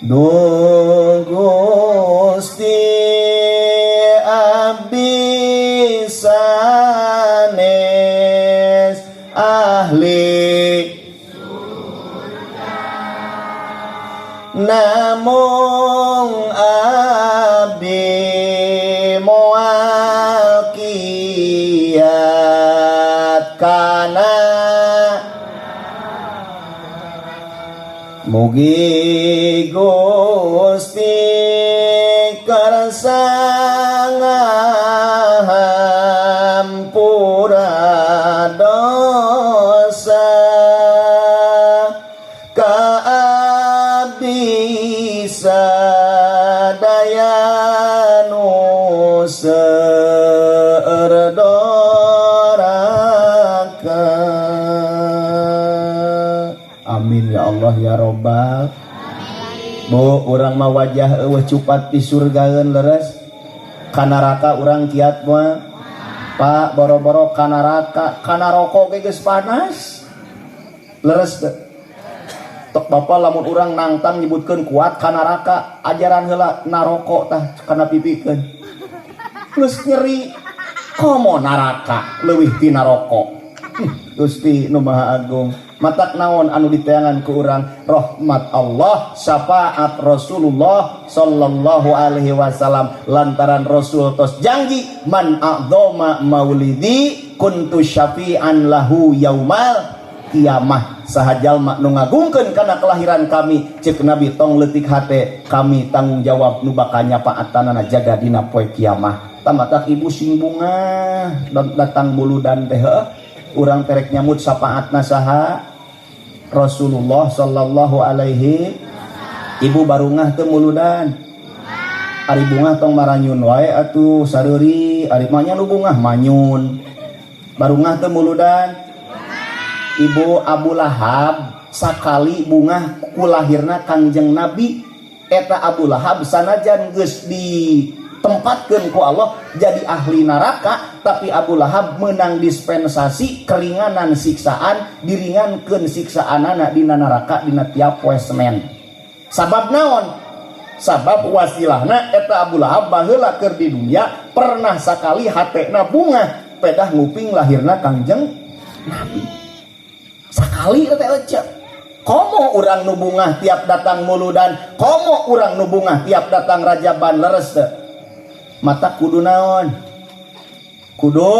Duh Gusti abdi sanes ahli namung abdi moal kiat kana mugi Gusti kersa ngahampura dosa ka abdi sadaya nu seueur doraka. Amin ya Allah ya Robbal. Bu, urang mah wajah eueuh cupat di surgaeun leres. Ka neraka urang kiat mah. Pak, boro-boro ka neraka, kana rokok ge geus panas. Leres teu? Tok bapa lamun urang nangtang nyebutkeun kuat ka neraka, ajaran heula narokok tah kana pipikeun. Geus nyeri komo neraka leuwih ti narokok. Gusti nu Maha Agung. Matak naon anu diteangan ku urang rahmat Allah, syafaat Rasulullah sallallahu alaihi wasallam, lantaran Rasul tos janji man a'dhama maulidi kuntu syafi'an lahu yaumal kiamah. Saha jalma nu ngagungkeun kana kelahiran kami, ceuk Nabi tong leutik hate, kami tanggung jawab nu bakal nyapaatanana jaga dina poe kiamah. Tamatak ibu sing bungah datang muludan teh heuh, urang terek nyamut syafaatna saha? Rasulullah sallallahu alaihi. Ibu barungah teu muludan. Ari bungah tong maranyun wae atuh sareuri, ari mah nya nu bungah manyun. Barungah teu muludan. Ibu Abu Lahab sakali bungah kulahirna Kangjeng Nabi. Eta Abu Lahab sanajan geus ditempatkeun ku Allah jadi ahli neraka, tapi Abu Lahab menang dispensasi keringanan siksaan, diringankeun siksaanana dina neraka dina tiap poe Senin. Sabab naon? Sabab wasilahna eta Abu Lahab baheula keur di dunia pernah sakali hatena bungah pedah nguping lahirna Kangjeng Nabi. Sakali teh ecek. Komo urang nu bungah tiap datang muludan, komo urang nu bungah tiap datang rajaban leres teu. Mata kudu naon? Kudu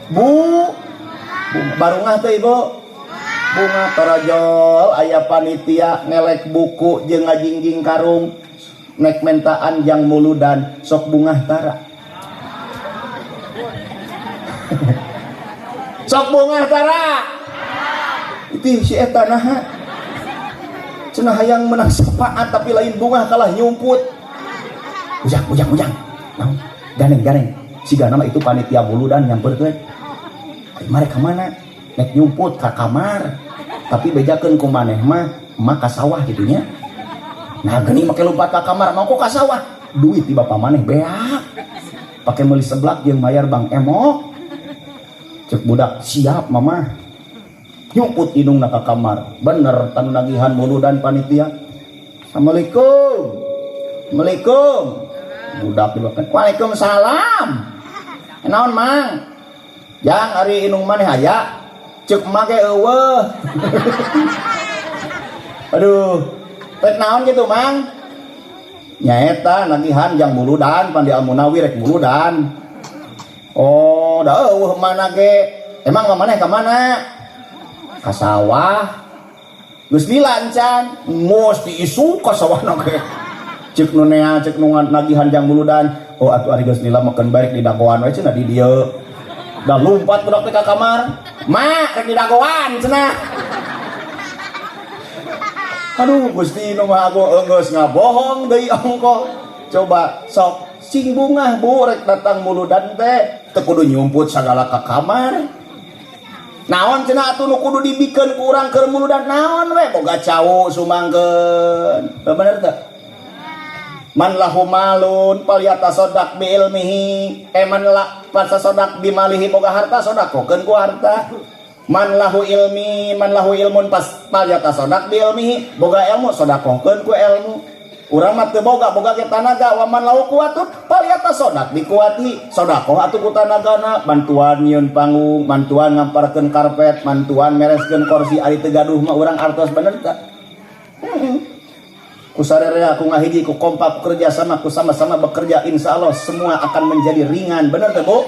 bu barungah teh ibu. Bunga torojol aya panitia ngelek buku jeung ngajingjing karung nek mentaan jang muludan sok bungah tara. Sok bungah tara. Itu si eta naha cenah hayang menang syafaat tapi lain bungah kalah nyumput. Ujang ujang ujang. Naon? Ganeng ganeng. Siga nama itu panitia muludan nyamperkeun. Ai mare ka mana? Nek nyumput ka kamar. Tapi bejakeun ku maneh mah mah ka sawah kitu nya. Nah geuning make lompat ka kamar mah kok ka sawah. Duit di bapa maneh beak. Pake meuli seblak jeung mayar Bang Emok. Cek budak siap mama. Nyumput indungna ka kamar. Bener tanu nagihan muludan panitia. Assalamualaikum. Assalamualaikum. Budak dibakan. Waalaikumsalam. Naon mang? Jang ari indung maneh aya? Ceuk mah ge eueuh. Aduh, rek naon kitu mang? Nyaeta nagihan jang muludan pan di Almunawir rek muludan. Oh, da eueuh mana ge? Emang maneh ka mana? Ka sawah. Geus lila encan, mos diisu ka sawahna ge. Ceuk nu nea, ceuk nu nagihan jang muludan. Oh atuh ari geus lila makeun barek di dagoan we cenah di dieu. Da lumpat budak teh ka kamar. Ma, rek di dagoan cenah. Aduh Gusti nu Maha Agung geus ngabohong deui ongkoh. Coba sok sing bungah bu rek datang muludan teh teu kudu nyumput sagala ka kamar. Naon cenah atuh nu kudu dibikeun ku urang keur muludan naon we boga cau sumangkeun. Bener teu? Man lahu malun falyatasaddaq bi ilmihi, man la fasasaddaq bi malihi, boga harta sodakokeun ku harta. Man lahu ilmi, man lahu ilmun pas falyatasodaq bi ilmihi, boga ilmu sodakohkeun ku ilmu. Urang mah teu boga, boga ge tanaga. Wa man lahu quwwatun falyatasodaq bi quwwatihi, sodakoh atuh ku tanagana, bantuan nyieun panggung, bantuan ngamparkeun karpet, bantuan mereskeun kursi. Ari teu gaduh mah urang artos, bener teu? Ku sarerea, ku ngahiji, ku kompak, ku kerja sama, ku sama-sama bekerja, insya Allah semua akan menjadi ringan, bener teu, Bu?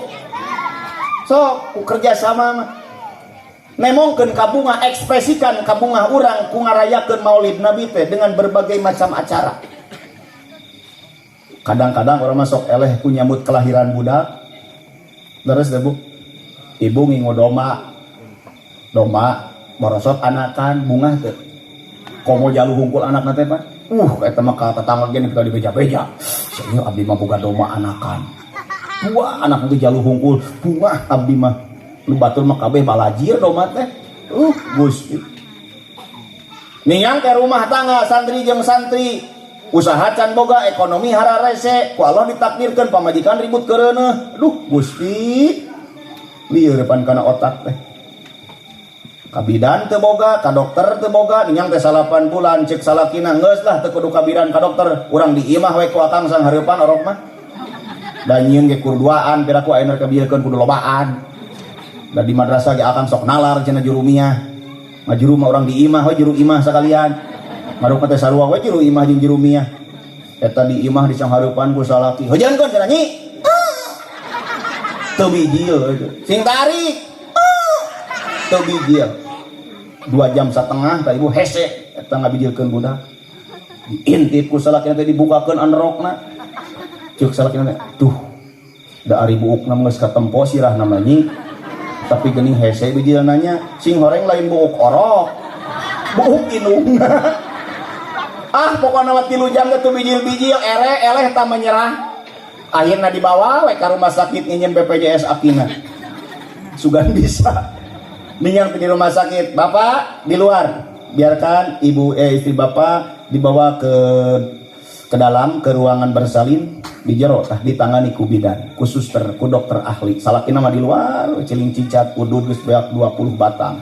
So ku kerja sama mah nemongkeun kabungah, ekspresikan kabungah urang ku ngarayakeun Maulid Nabi teh dengan berbagai macam acara. Kadang-kadang orang masuk eleh ku nyambut kelahiran budak. Terus deh, Bu, ibu ngingu domba, domba borosot anakan, bungah teh? Komo jalu hungkul anak teh, Pak. Eta mah ka tetangga gini kita dibeja-beja. Saya abdi mah boga domba anakan. Dua anak itu jalu hungkul, bungah abdi mah. Nu batur mah kabeh balajir domba teh. Gusti. Ningang ke rumah tangga santri jeung santri. Usaha can boga, ekonomi hararese, ku Allah ditakdirkeun pamajikan ribut keureuneuh. Aduh, Gusti. Lieur depan kana otak teh. Ka bidan teu boga, ka dokter teu boga, ningang teh 9 bulan, cek salakina geus lah teu kudu ka bidan, ka dokter, urang di imah we ku akang sanghareupan orok mah. Da nyieun ge kurduaan, piraku ayeuna kabiekeun kudu lobaan. Da di madrasah ge akang sok nalar cenah jurumiyah. Ngajuru mah urang di imah we juru imah sakalian. Maruk teh sarua we juru imah jeung jurumiyah. Eta di imah di sanghareupan ku salaki. Hujankeun cenah, Nyi. Teu bijil. Sing tarik. Teu bijil. 2,5 jam tah, Ibu, hese eta ngabijilkeun budak. Diintip ku salakina teh, dibukakeun androkna. Cek salakina teh, "Tuh, da ari buukna geus katempo sirahna mah, Nyi. Tapi geuning hese bijilna nya, sing horeng lain buuk orok. Buuk indungna." Ah, pokokna mah 3 jam teh teu bijil-bijil, ere eleh tah menyerah. Akhirna dibawa we ka rumah sakit nginjem BPJS akina. Sugan bisa. Ningang di rumah sakit, "Bapak di luar, biarkan ibu, eh, istri bapak dibawa ke dalam, ke ruangan bersalin di jero tah, ditangani ku bidan, ku suster, ku dokter ahli." Salakina mah di luar ciling cicat, udud geus beak 20 batang,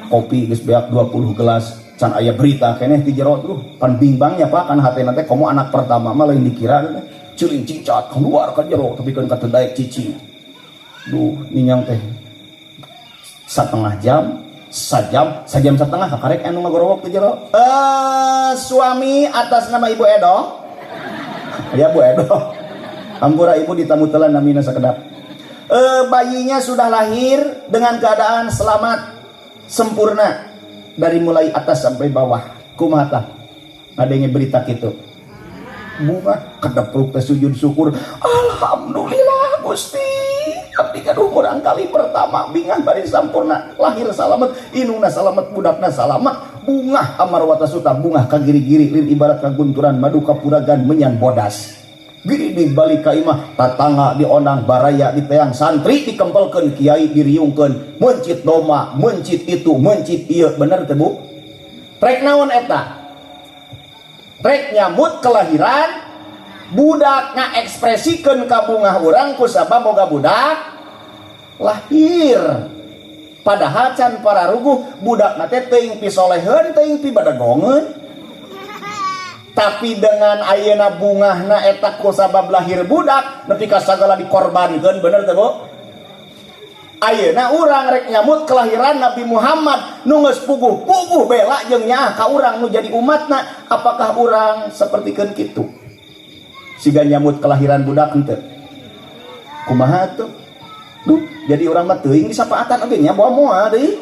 kopi geus beak 20 gelas, can aya berita keneh di jero. Tuh pan bimbangnya, Pak, kan hatena teh komo anak pertama mah lain dikira teh. Ciling cicat keluar ke jero tapi kan kata daek cicing. Duh, ningang teh setengah jam, sajam, sajam setengah, kakarek anu ngagorowok di jero. Eh, suami atas nama Ibu Edo ya, Bu Edo, ampura Ibu ditamu telan namina sakedap. Eh, bayinya sudah lahir dengan keadaan selamat sempurna dari mulai atas sampai bawah. Kumaha tah ngadenge berita kitu? Bungah, kedepruk teh, sujud syukur, "Alhamdulillah Gusti, abdi gaduh murang kali pertama, bingah bari sampurna, lahir salamet, indungna salamet, budakna salamet." Bungah amarwata suta, bungah ka giri-giri lin ibarat kagunturan madu kapuragan menyan bodas. Giri di balik ka imah, tatangga diondang, baraya diteang, santri dikempelkeun, kiai diriungkeun, mencit doma, mencit itu, mencit ieu, bener teh, Bu? Rek naon eta? Rek nyambut kelahiran budak, ngaekspresikeun kabungah urang kusabab boga budak lahir. Padahal can pararuguh budak teh, teuing pisoleheun, teuing pibadegongeun. Tapi dengan ayeuna bungahna eta kusabab lahir budak nepi ka sagala dikorbankeun, bener teh, Bu? Ayeuna urang rek nyambut kelahiran Nabi Muhammad nu geus puguh-puguh bela jeung nyaah ka urang nu jadi umatna, apakah urang sapertikeun kitu? Siga nyambut kelahiran budak henteu? Kumaha tuh? Duh, jadi urang mah teuing disapaatan oge nya, bawa moal deui.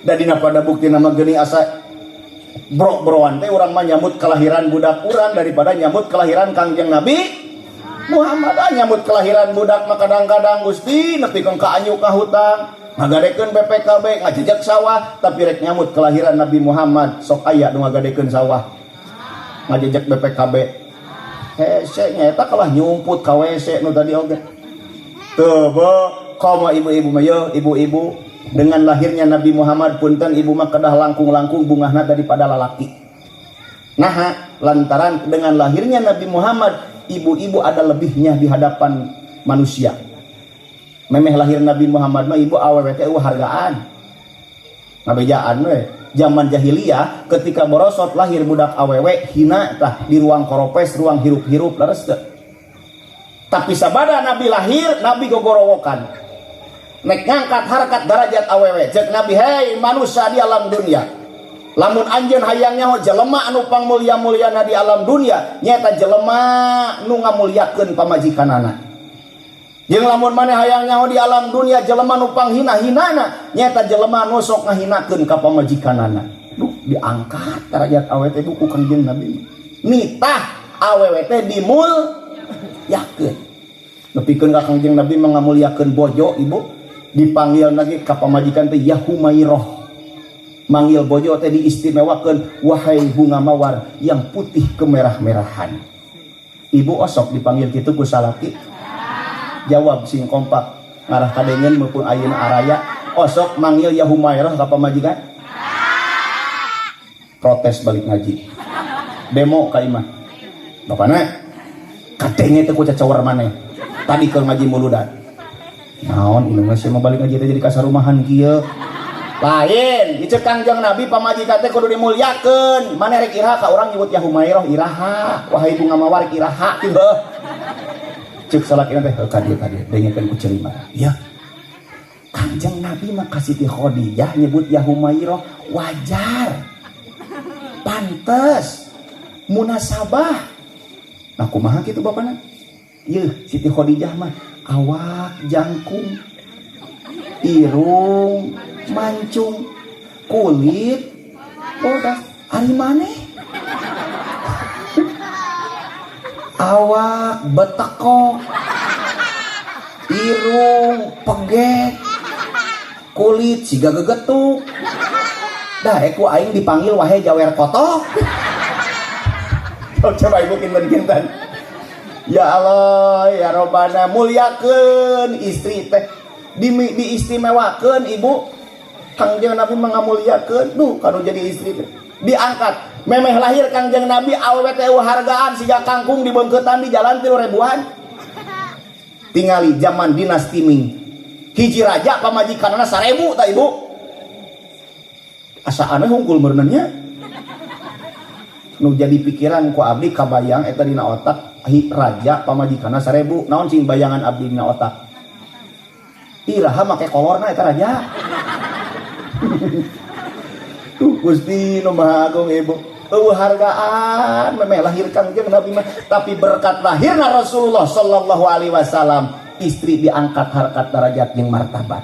Da dina pada bukti nama geuning asa bro-broan teh urang mah nyambut kelahiran budak urang daripada nyambut kelahiran Kangjeng Nabi Muhammad. Ah, nyambut kelahiran budak mah kadang-kadang Gusti nepi ka anjuk ka hutang, ngagadekeun BPKB, ngajejek sawah, tapi rek nyambut kelahiran Nabi Muhammad sok aya nu ngagadekeun sawah, ngajejek BPKB? Hese nya eta, kalah nyumput ka WC nu tadi oge. Tuh, Bu, komo ibu-ibu mah, yo ibu-ibu, dengan lahirnya Nabi Muhammad, punten, ibu mah kedah langkung-langkung bungahna daripada lalaki. Nah, lantaran dengan lahirnya Nabi Muhammad, ibu-ibu ada lebihnya di hadapan manusia. Memeh lahir Nabi Muhammad mah ibu awewe teh eueuh hargaan. Ngabejaan we. Zaman jahiliyah ketika borosot lahir budak awewe hina tah di ruang koropes, ruang hirup-hirup leres teu. Tapi sabada Nabi lahir, Nabi gogorowokan. Nek ngangkat harkat derajat awewe. Cek Nabi, hei manusia di alam dunia. Lamun anjeun hayang nyaho jelema anu pangmulia-muliana di alam dunia, nyaeta jelema nu ngamuliakeun pamajikanana. Jeung lamun maneh hayang nyaho di alam dunia jelema nu panghina-hinana, nyaeta jelema nu sok ngahinakeun ka pamajikanana. Duh, diangkat derajat awewe teh ku Kangjeng Nabi. Nitah awewe teh dimulyakeun. Nepikeun ka Kangjeng Nabi mengamuliakeun bojo ibu, dipanggil lagi ka pamajikan teh ya Humairah. Manggil bojo teh diistimewakeun, wahai bunga mawar yang putih kemerah-merahan. Ibu osok dipanggil kitu ku salaki? Jawab sing kompak, ngarah kadengen maupun ayeuna araya, osok manggil ya Humairah ka pamajikan? Protes balik ngaji. Demo ka imah. Bapana kadenge teh ku cacawar maneh. Tadi keur ngaji muludan. Naon ieu mah sia balik ngaji teh jadi kasarumahan kieu. Lain, ieu Kangjeng Nabi pamajikan teh kudu dimulyakeun. Maneh rek iraha ka urang nyebut ya Humairah iraha, wahai bunga mawar iraha kieu heuh. Ceuk salakina teh ka dieu ka dieu dengekeun ku ceuli marah. Ya. Kangjeng Nabi mah ka Siti Khadijah nyebut ya Humairah wajar. Pantes. Munasabah. Nah kumaha kitu bapana? Yeuh Siti Khadijah mah awak jangkung, irung mancung, kulit bodas. Ari maneh awak betekok, irung pegek, kulit siga gegetuk. Dah ku aing dipanggil wahai jawer kotok. Coba ibu kinten-kinten. Ya Allah, ya Robbana, muliakeun istri teh, diistimewakeun ibu. Kangjeng Nabi mengamuliakeun, duh kanu jadi istri teh. Diangkat, memeh lahir Kangjeng Nabi awewe teh hargaan siga kangkung dibeungkeutan di jalan 3 ribuan. Tingali zaman dinasti Ming. Hiji raja pamajikanana 1000 tah ibu. Asa aneh hungkul meureunan nya. Nu jadi pikiran ku abdi kabayang eta dina otak hi raja pamajikanna 1000, naon cing bayangan abdi dina otak. Iraha make kolorna eta raja. Tuh Gusti nu Maha Agung ibu. Eueuh hargaan memeh lahir Kangjeng Nabi mah, tapi berkat lahirna Rasulullah sallallahu alaihi wasallam istri diangkat harkat derajat jeung martabat.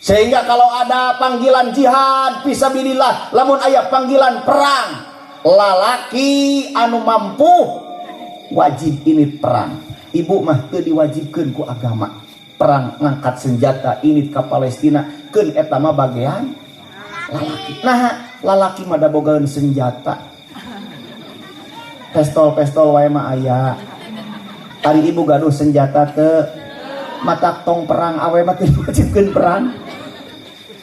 Sehingga kalau ada panggilan jihad fisabilillah, lamun aya panggilan perang, lalaki anu mampu wajib ini perang. Ibu mah teu diwajibkeun ku agama. Perang ngangkat senjata ini ka Palestina keun eta mah bagian lalaki. Nah, lalaki mah da bogaeun senjata. Pestol-pestol wae mah aya. Ari ibu gaduh senjata teu, matak tong perang awe mah teu diwajibkeun perang.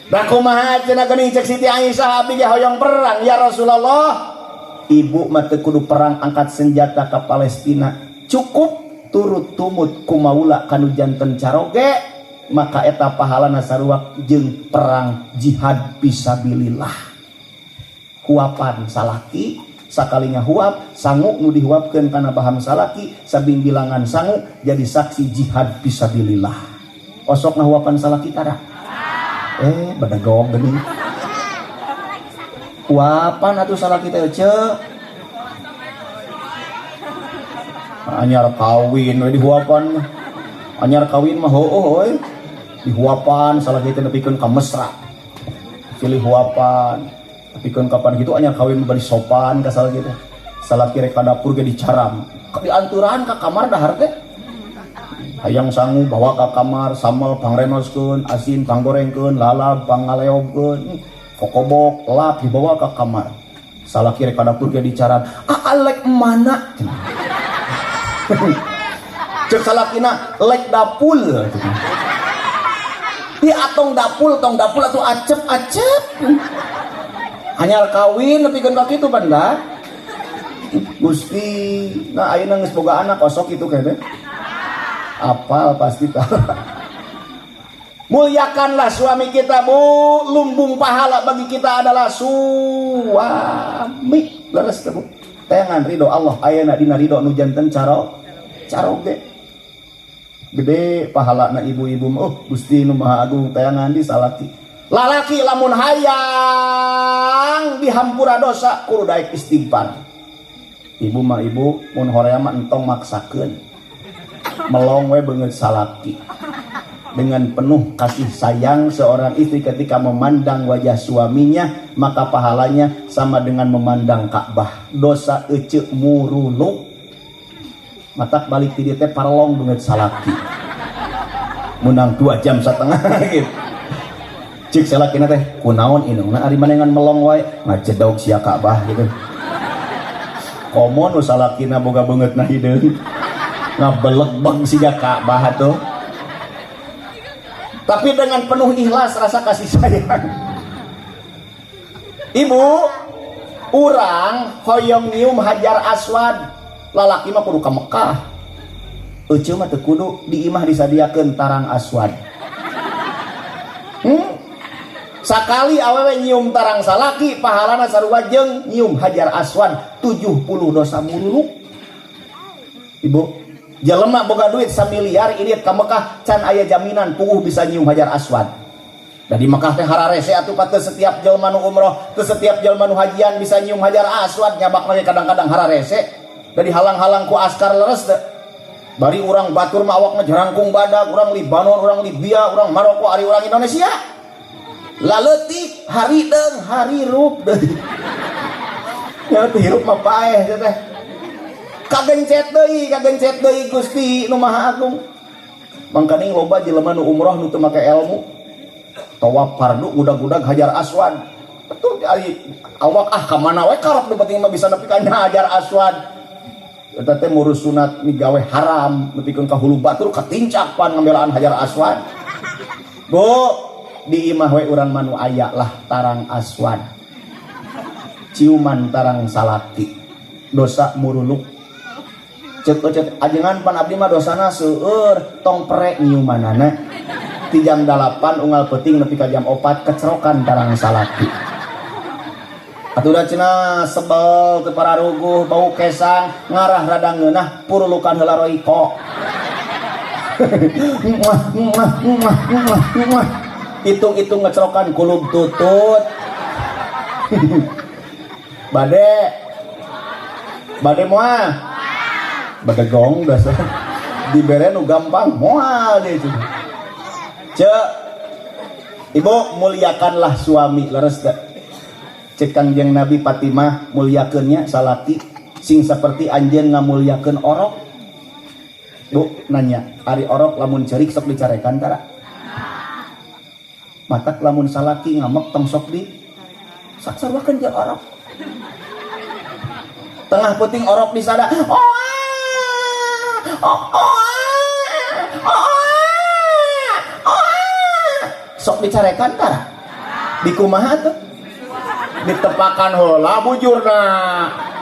Da kumaha cenah geuning cek Siti Aisyah abdi ge hoyong perang ya Rasulullah. Ibu mah teu kudu perang angkat senjata ka Palestina. Cukup turut tumut kumaula kanu janten caroge, maka eta pahalana sarua jeung perang jihad fisabilillah. Huapan salaki sakalinya huap sangu nu dihuapkeun kana baham salaki sabing bilangan sangu jadi saksi jihad fisabilillah. Osok ngahuapan salaki tara. Bedegong geuning. Huapan atuh salaki teh ceu. Anyar kawin we dihuapan mah. Anyar kawin mah heueuh we. Dihuapan salaki teh nepikeun ka mesra. Pilih huapan. Nepikeun kapan kitu anyar kawin mah bari sopan ka salaki teh. Salaki rek ka dapur ge dicaram. Dianturan ka kamar dahar teh. Hayang sangu bawa ka kamar, sambal pangrenoskeun, asin panggorengkeun, lalab pangaleobkeun, kokobok lap dibawa ka kamar. Salaki rek ka dapur ge dicaram. Aa lek mana? Cek salakina lek dapul. Di atong dapul, tong dapul atuh acep-acep. Anyar kawin nepikeun ka kitu banda. Gusti, nah ayeuna geus boga anak osok kitu kene. Apal pasti tahu. Muliakanlah suami kita, Bu. Lumbung pahala bagi kita adalah suami. Leres teh, Bu? Teangan ridho Allah ayana dina ridho nu janten caro caroge. Gede pahala na ibu-ibu. Oh, Gusti nu Maha Agung, teangan di salaki. Lalaki lamun hayang dihampura dosa kudu daek istighfar. Ibu mah, ibu, mun hoream mah entong maksakeun. Melong we beungeut salaki. Dengan penuh kasih sayang seorang istri ketika memandang wajah suaminya, maka pahalanya sama dengan memandang Ka'bah. Dosa ece muruluk. Matak balik ti dieu teh parlong beungeut salaki. Menang 2,5 jam gitu. Cik salakina teh, "Kunaon indungna ari maneh ngan melong wae?" "Ngajedog sia Ka'bah," gitu. Komo nu salakina boga beungeutna hideung. Ngabelegbeg siga Ka'bah atuh. Tapi dengan penuh ikhlas, rasa kasih sayang. Ibu, urang hoyong nyium Hajar Aswad. Lalaki mah kudu ka Mekah. Ece mah teu kudu, di imah disadiakeun tarang aswad. Sakali awewe nyium tarang salaki, pahalana sarua jeung nyium Hajar Aswad, 70 dosa muruluk. Ibu, jelema boga duit samiliar ini ka Mekah can aya jaminan puguh bisa nyium Hajar Aswad. Da di Mekah teh hararese atuh, Pak, teu setiap jelema nu umroh, teu setiap jelema nu hajian bisa nyium Hajar Aswad, nyabak lagi kadang-kadang hararese. Da dihalang-halang ku askar, leres teu? Bari urang batur mah awakna jerangkung badak, urang Libanon, urang Libya, urang Maroko, ari urang Indonesia. Laleutik, harideung, harirup deui. Ya teu hirup mah paeh teh. Kagencet deui, kagencet deui Gusti nu Maha Agung. Mangkaning loba jelema nu umroh nu teu make ilmu. Tawaf fardu gudag-gudag Hajar Aswad. Betul ari awak ah ka mana we karep, nu penting mah bisa nepi ka Hajar Aswad. Eta teh murus sunat migawe haram, nepikeun ka hulu batur katincak pan ngambelaan Hajar Aswad. Bu, di imah we urang mah nu aya lah tarang aswad. Ciuman tarang salaki. Dosa muruluk. Cek cek ajengan pan abdi mah dosana seueur, tong prek nyiumanana. Ti jam 8 unggal peuting nepi ka jam 4 kecerokan tarang salaki. Atuh da cenah sebel teu pararuguh, bau kesang, ngarah rada ngeunah, purulukan heula roiko. Muah, muah, muah, muah, muah. Hitung-hitung ngecerokan kulub tutut. Bade. Bade moal. Badegong dasar. Dibere nu gampang moal deui cenah. Cek. Ibu, muliakanlah suami, leres teu? Cek Kangjeng Nabi, "Fatimah, muliakeunnya salaki sing seperti anjeun ngamuliakeun orok." Bu, nanya, ari orok lamun cerik sok dicarekan tara? Matak lamun salaki ngamek tong sok di saksaruakeun jeung orok. Tengah peuting orok disada, oh ah, oh, oh, ah, oh, ah, oh, ah. Sok dicarekan tara? Dikumaha tuh? Ditepakan heula bujurna.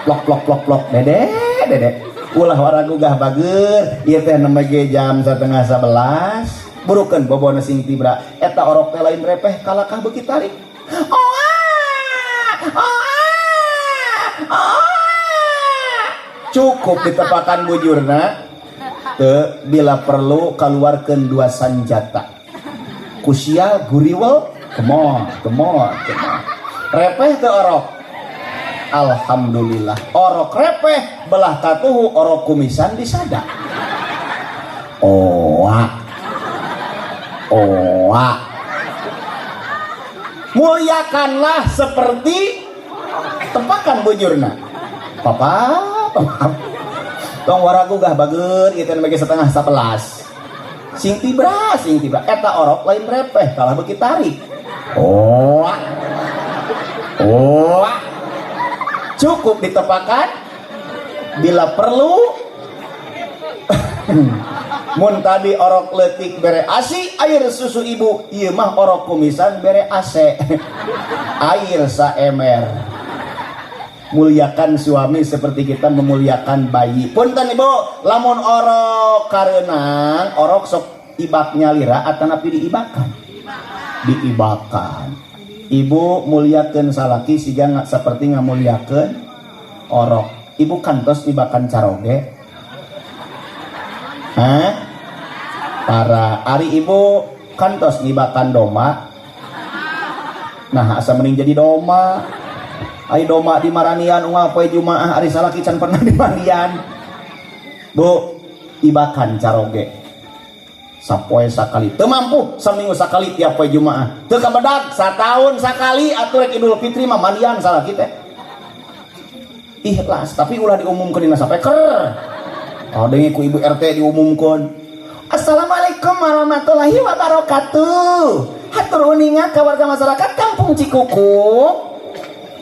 Plok plok plok plok, dede dede. Ulah waragugah bager, ieu teh nembe ge jam 10.30. Burukeun bobona sing tibra. Eta orok teh lain repeh, kalakah beuki tarik. Oh ah, oh ah, oh ah. Cukup ditepakan bujurna. Teu, bila perlu keluarkan dua senjata. Kusial guriwel, come on, come on, come on. Repeh teu orok? Alhamdulillah. Orok repeh, belah katuhu orok kumisan disada. Oa. Oa. Muliakanlah seperti tepakan bujurna. Papa, papa. Tong waragugah bager ieu teh bagi 10.30. Sing tibra, sing tibra. Eta orok lain repeh, kalah beuki tarik. Oa. Oa. Cukup ditepakan, bila perlu mun tadi orok leutik bere asi air susu ibu, ieu mah orok kumisan bere AC air saemer. Muliakan suami seperti kita memuliakan bayi. Punten Ibu, lamun orok kareunang, orok sok ibak nyalira atanapi diibakan? Diibakan. Ibu muliakeun salaki siga seperti ngamuliakeun orok. Ibu kantos ibakan caroge? Hah? Para ari ibu kantos ngibakan domba? Nah, asa mending jadi domba. Ari domba di maranian unggal poe Jumaah, ari salaki can pernah dimandian. Bu, ibakan caroge. Sapoe sakali. Teu mampu saminggu sakali tiap poe Jumaah. Teu kabedag sataun sakali atuh rek Idul Fitri mah mandian salaki teh. Ikhlas, tapi ulah diumumkeun dina speaker. Oh, dengi ku ibu RT diumumkeun. Assalamualaikum warahmatullahi wabarakatuh. Hatur uninga ka warga masyarakat Kampung Cikukup.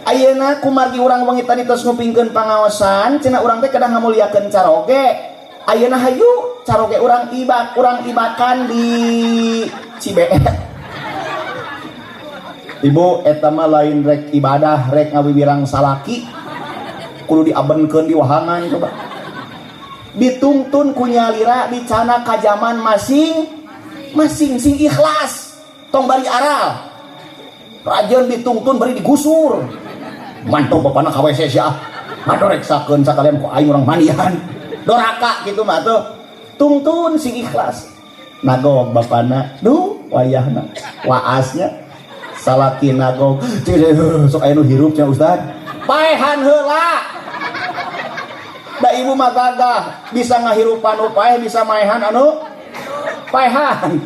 Ayeuna kumargi urang wengi tadi tos ngupingkeun pangaosan, cenah urang teh kedah ngamuliakeun caroge. Ayeuna hayu caroge urang ibak, urang ibakan di Cibeet. Ibu eta mah lain rek ibadah, rek ngawiwirang salaki. Kudu diabenkeun di wahangan coba. Ditungtun ku nyalira dicana ka jaman masing masing sing ikhlas, tong bari aral. Rajeun ditungtun bari digusur. Mantap bapana ka WC sia. Ngadoreksakeun sakalian ku aing urang mandian. Doraka kitu mah tuh. Tungtun sing ikhlas. Nagog bapana, duh wayahna waasnya salaki nagog. Sok aya nu hirup cenah Ustad. Paehan heula. Da ibu mah gagah, bisa ngahirupan nu paeh, bisa maehan anu paehan.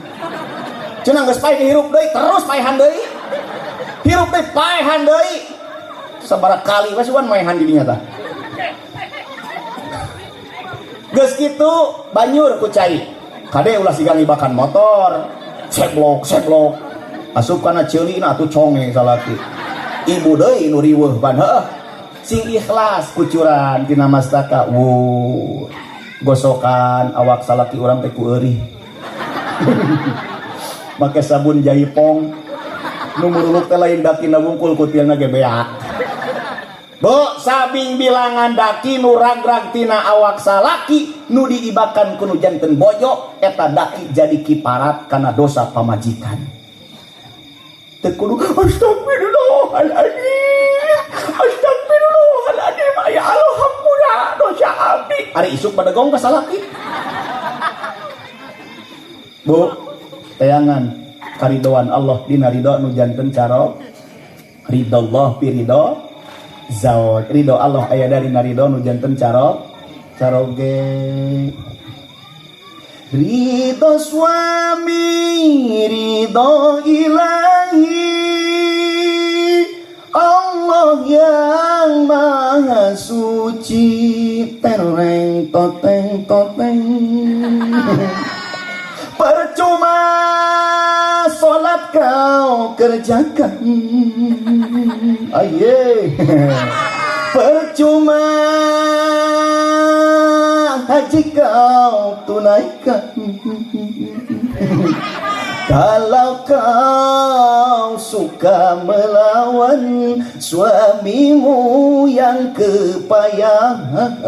Cenah geus paeh dihirup deui, terus paehan deui. Hirup deui paehan deui. Sabaraha kali we sugan maehan di dinya tah. Geus kitu banyur ku cai. Kade ulah siga ngibakan motor. Seblok, seblok. Asup kana ceulina atuh conge salaki. Ibu deui nu riweuh ban heuh. Sing ikhlas kucuran tina mastaka. Wuh. Gosokan awak salaki urang teh ku eurih. Make sabun jaipong. Nu muruluk teh lain dakina wungkul kutilna ge beak. Bu, sabing bilangan daki nu ragrag tina awak salaki nu diibakan ku nu janten bojo, eta daki jadi kiparat kana dosa pamajikan. Teu kudu astagfirullahaladzim, astagfirullahaladzim, ya Allah hampura dosa abdi. Ari isuk badegong ka salaki. Bu, tayangan karidoan Allah dina ridho nu janten carok ridallah fi ridho zawaj. Ridho Allah aya dari ridho nu janten carok caroge. Ridho suami, ridho ilahi, Allah yang maha suci. Tereng toteng toteng. Percuma solat kau kerjakan, aye. Percuma haji kau tunaikan, kalau kau suka melawan suamimu yang kepayahan.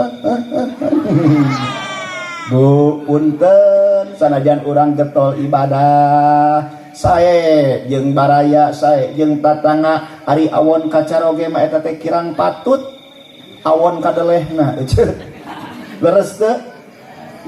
Bu, punten sanajan urang getol ibadah sae jeung baraya sae jeung tatangga, ari awon kacaroge mah eta teh kirang patut awon kadelehna. Leres teu?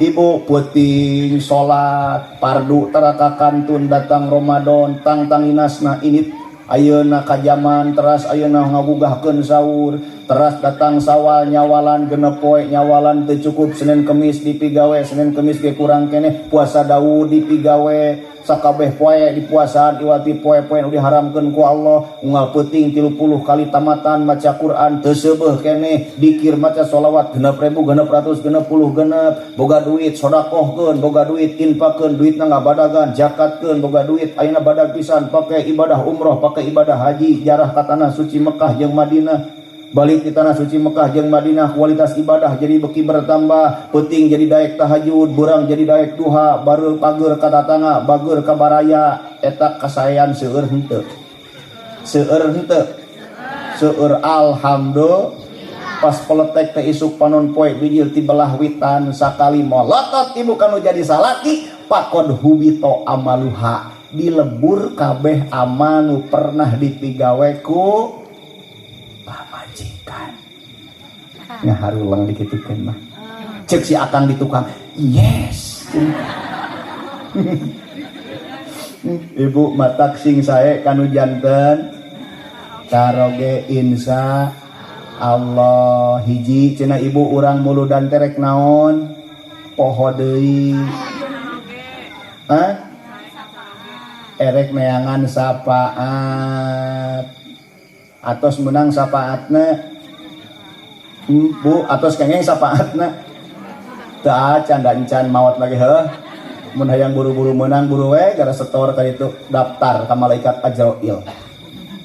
Ibu peuting salat fardu taraka kantun datang Ramadan tang tanginasna ini ayeuna ka jaman teras ayeuna ngagugahkeun sahur teras datang sawal nyawalan genep poe nyawalan teu cukup Senin Kemis dipigawe Senin Kemis ge kurang keneh puasa Daud dipigawe sakabeh poe dipuasaan iwati poe-poe nu diharamkeun ku Allah unggal peuting 30 kali tamatan maca Quran teu seubeuh keneh dikir maca sholawat 6666 boga duit sodakohkeun boga duit infakeun duitna ngabadagan zakatkeun boga duit ayeuna badag pisan pake ibadah umroh pake ibadah haji jarah ka tanah suci Mekah jeung Madinah balik di tanah suci Mekah jeung Madinah kualitas ibadah jadi beki bertambah peuting jadi daek tahajud burang jadi daek duha baru pager ka tatangga bager ka baraya eta kasaean seueur henteu seueur henteu seueur alhamdulillah. Pas peletek teh isuk panon poe bijil ti belah witan sakali molotot ibu kanu jadi salaki pakod hubito amaluha dilebur kabeh amal nu pernah dipigawe ku pamajikan. Ngaharulang dikitukeun mah. Cek si akang di tukang, yes. Ibu matak sing sae kanu janten karoge insya Allah hiji cenah ibu urang muludan terek naon poho deui. Hah? Erek neangan syafaat. Atos menang syafaatna. Bu, atos kengeng syafaatna. Teu acan da encan maot lagi heuh. Mun hayang buru-buru menang buru we gara setor ka ditu daftar ka malaikat Azrail.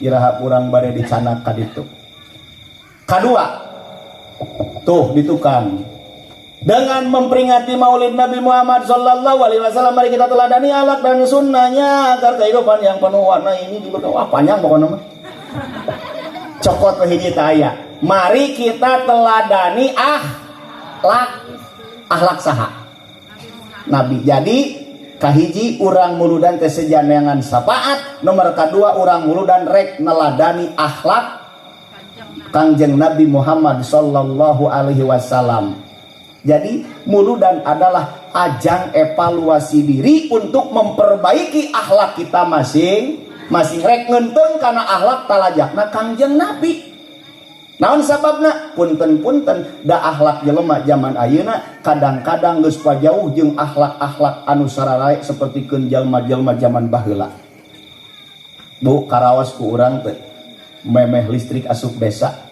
Iraha urang bade dicanak ka ditu. Kadua, tuh di tukang. Dengan memperingati Maulid Nabi Muhammad Sallallahu Alaihi Wasallam, mari kita teladani akhlak dan sunnahnya agar kehidupan yang penuh warna ini diberkahi. Wah, panjang pokoknya mah. Cokot we hiji teh aya. Mari kita teladani akhlak saha Nabi. Jadi kahiji urang muludan teh sejaneangan syafaat, nomor kadua urang muludan rek neladani akhlak Kangjeng Nabi Muhammad Sallallahu Alaihi Wasallam. Jadi muludan adalah ajang evaluasi diri untuk memperbaiki akhlak kita masing-masing. Rek ngeunteung kana akhlak talajakna Kangjeng Nabi. Naon sababna? Punten-punten da akhlak jelema zaman ayeuna kadang-kadang geus pajauh jeung akhlak-akhlak anu sararae sapertikeun jalma-jalma zaman baheula. Bu, karaos ku urang teh memeh listrik asup desa.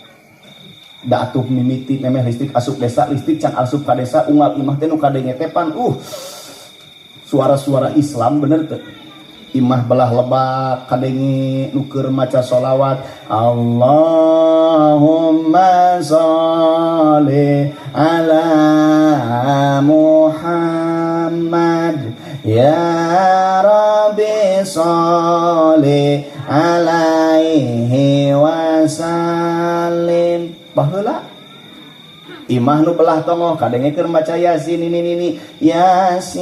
Da atuh mimiti memeh listrik asup desa, listrik can asup ka desa unggal imah teh nu kadenge teh pan suara-suara Islam bener teh. Imah belah lebak kadenge nu keur maca sholawat Allahumma sholli ala Muhammad ya Rabbi sholli alaihi wasallim. Baheula imah nu belah tongoh kadenge keur maca Yasin ini ini Yasin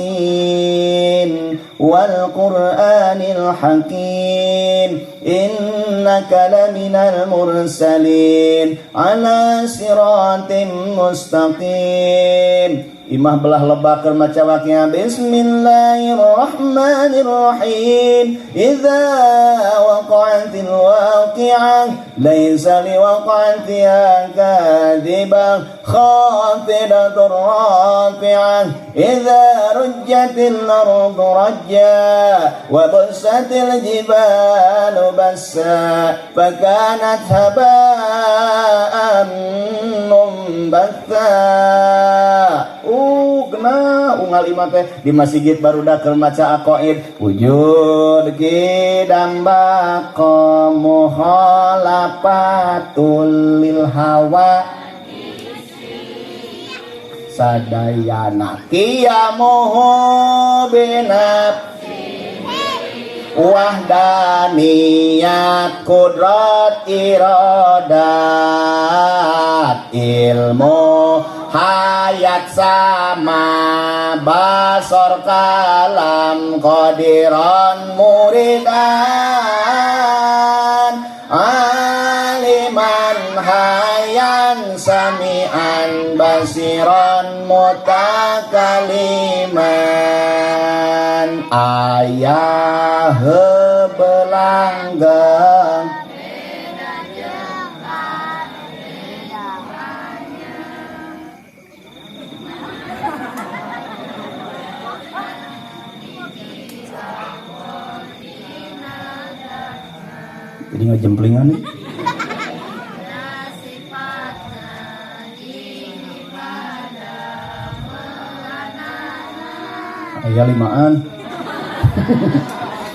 wal Qur'anil Hakim innaka laminal mursalin ala siratim mustaqim. Imah belah lebak keur maca waqiah Bismillahirrahmanirrahim idza waqa'atil waqi'ah laisa liwaqa'atiha kadhibah khafidatur rafi'ah idza rujjatil ardu rajja wa bussatil jibalu bassa fakanat haba'an munbatha. Kena unggal imah teh di masjid barudak keur maca aqaid wujud kidam baqa mukhalafatul lil hawa sadayana qiyamuhu binaf wahdaniyat kudrat iradat ilmu hayat sama basor kalam qadiran muridan aliman hayan samian basiran mutakaliman ayah belanggeng. Jadi ngejemplingan nih. Aya limaan.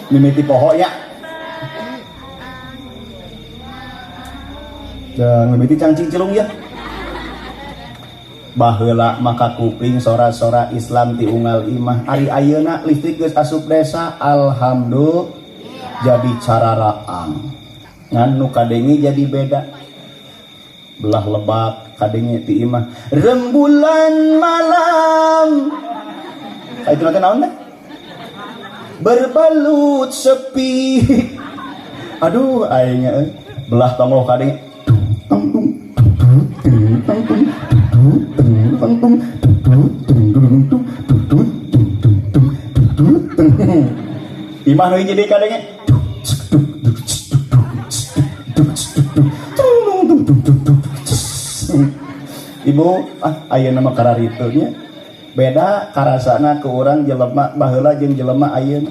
Mimiti poho ya. Dan mimiti cangcing cilung ya. Baheula maka kuping sora-sora Islam ti unggal imah. Ari ayeuna listrik geus asup desa, alhamdulillah jadi cararaang. Ngan nu kadenge jadi beda. Belah lebak kadenge ti imah rembulan malam. Itu nanti naon teh? Berbalut sepi. Aduh aingnya euy. Belah tonggoh kadenge dung tang dung dung dung tang dung dung dung tang dung dung dung dung dung dung dung dung dung dung dung. Imah nu hiji deui kadenge dung dung dung dung dung dung dung dung. Ibu, ayeuna mah kararitu nya. Beda karasana ke urang jelema baheula jeung jelema ayeuna.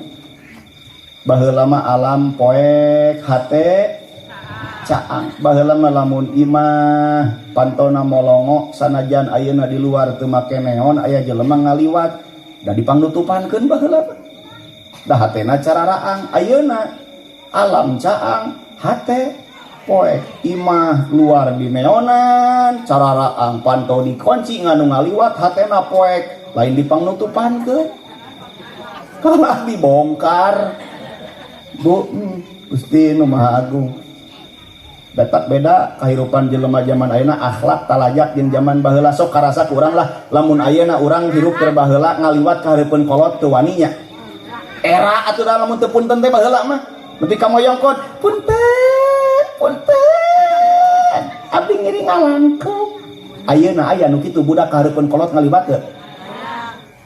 Baheula mah alam poek hate caang. Baheula mah lamun imah pantona molongo sanajan ayeuna di luar teu make neon aya jelema ngaliwat da dipangnutupankeun baheula mah. Da hatena cararaang ayeuna alam caang hate poek imah luar di neonan cararaang panto dikunci nganu ngaliwat hatena poek lain dipangnutupankeun kalah dibongkar. Bu, Gusti nu Maha Agung. Batak beda kehidupan jelema zaman ayeuna akhlak talajak jeung zaman baheula sok karasa ku urang lah lamun ayeuna urang hirup keur baheula ngaliwat ka hareupeun kolot teu wani nya. Era atuh da lamun teu punten teh baheula mah nepi ka moyongkot punten punten abdi ngiring ngalangkung. Ayeuna aya nu kitu budak ka hareupeun kolot ngaliwat teu?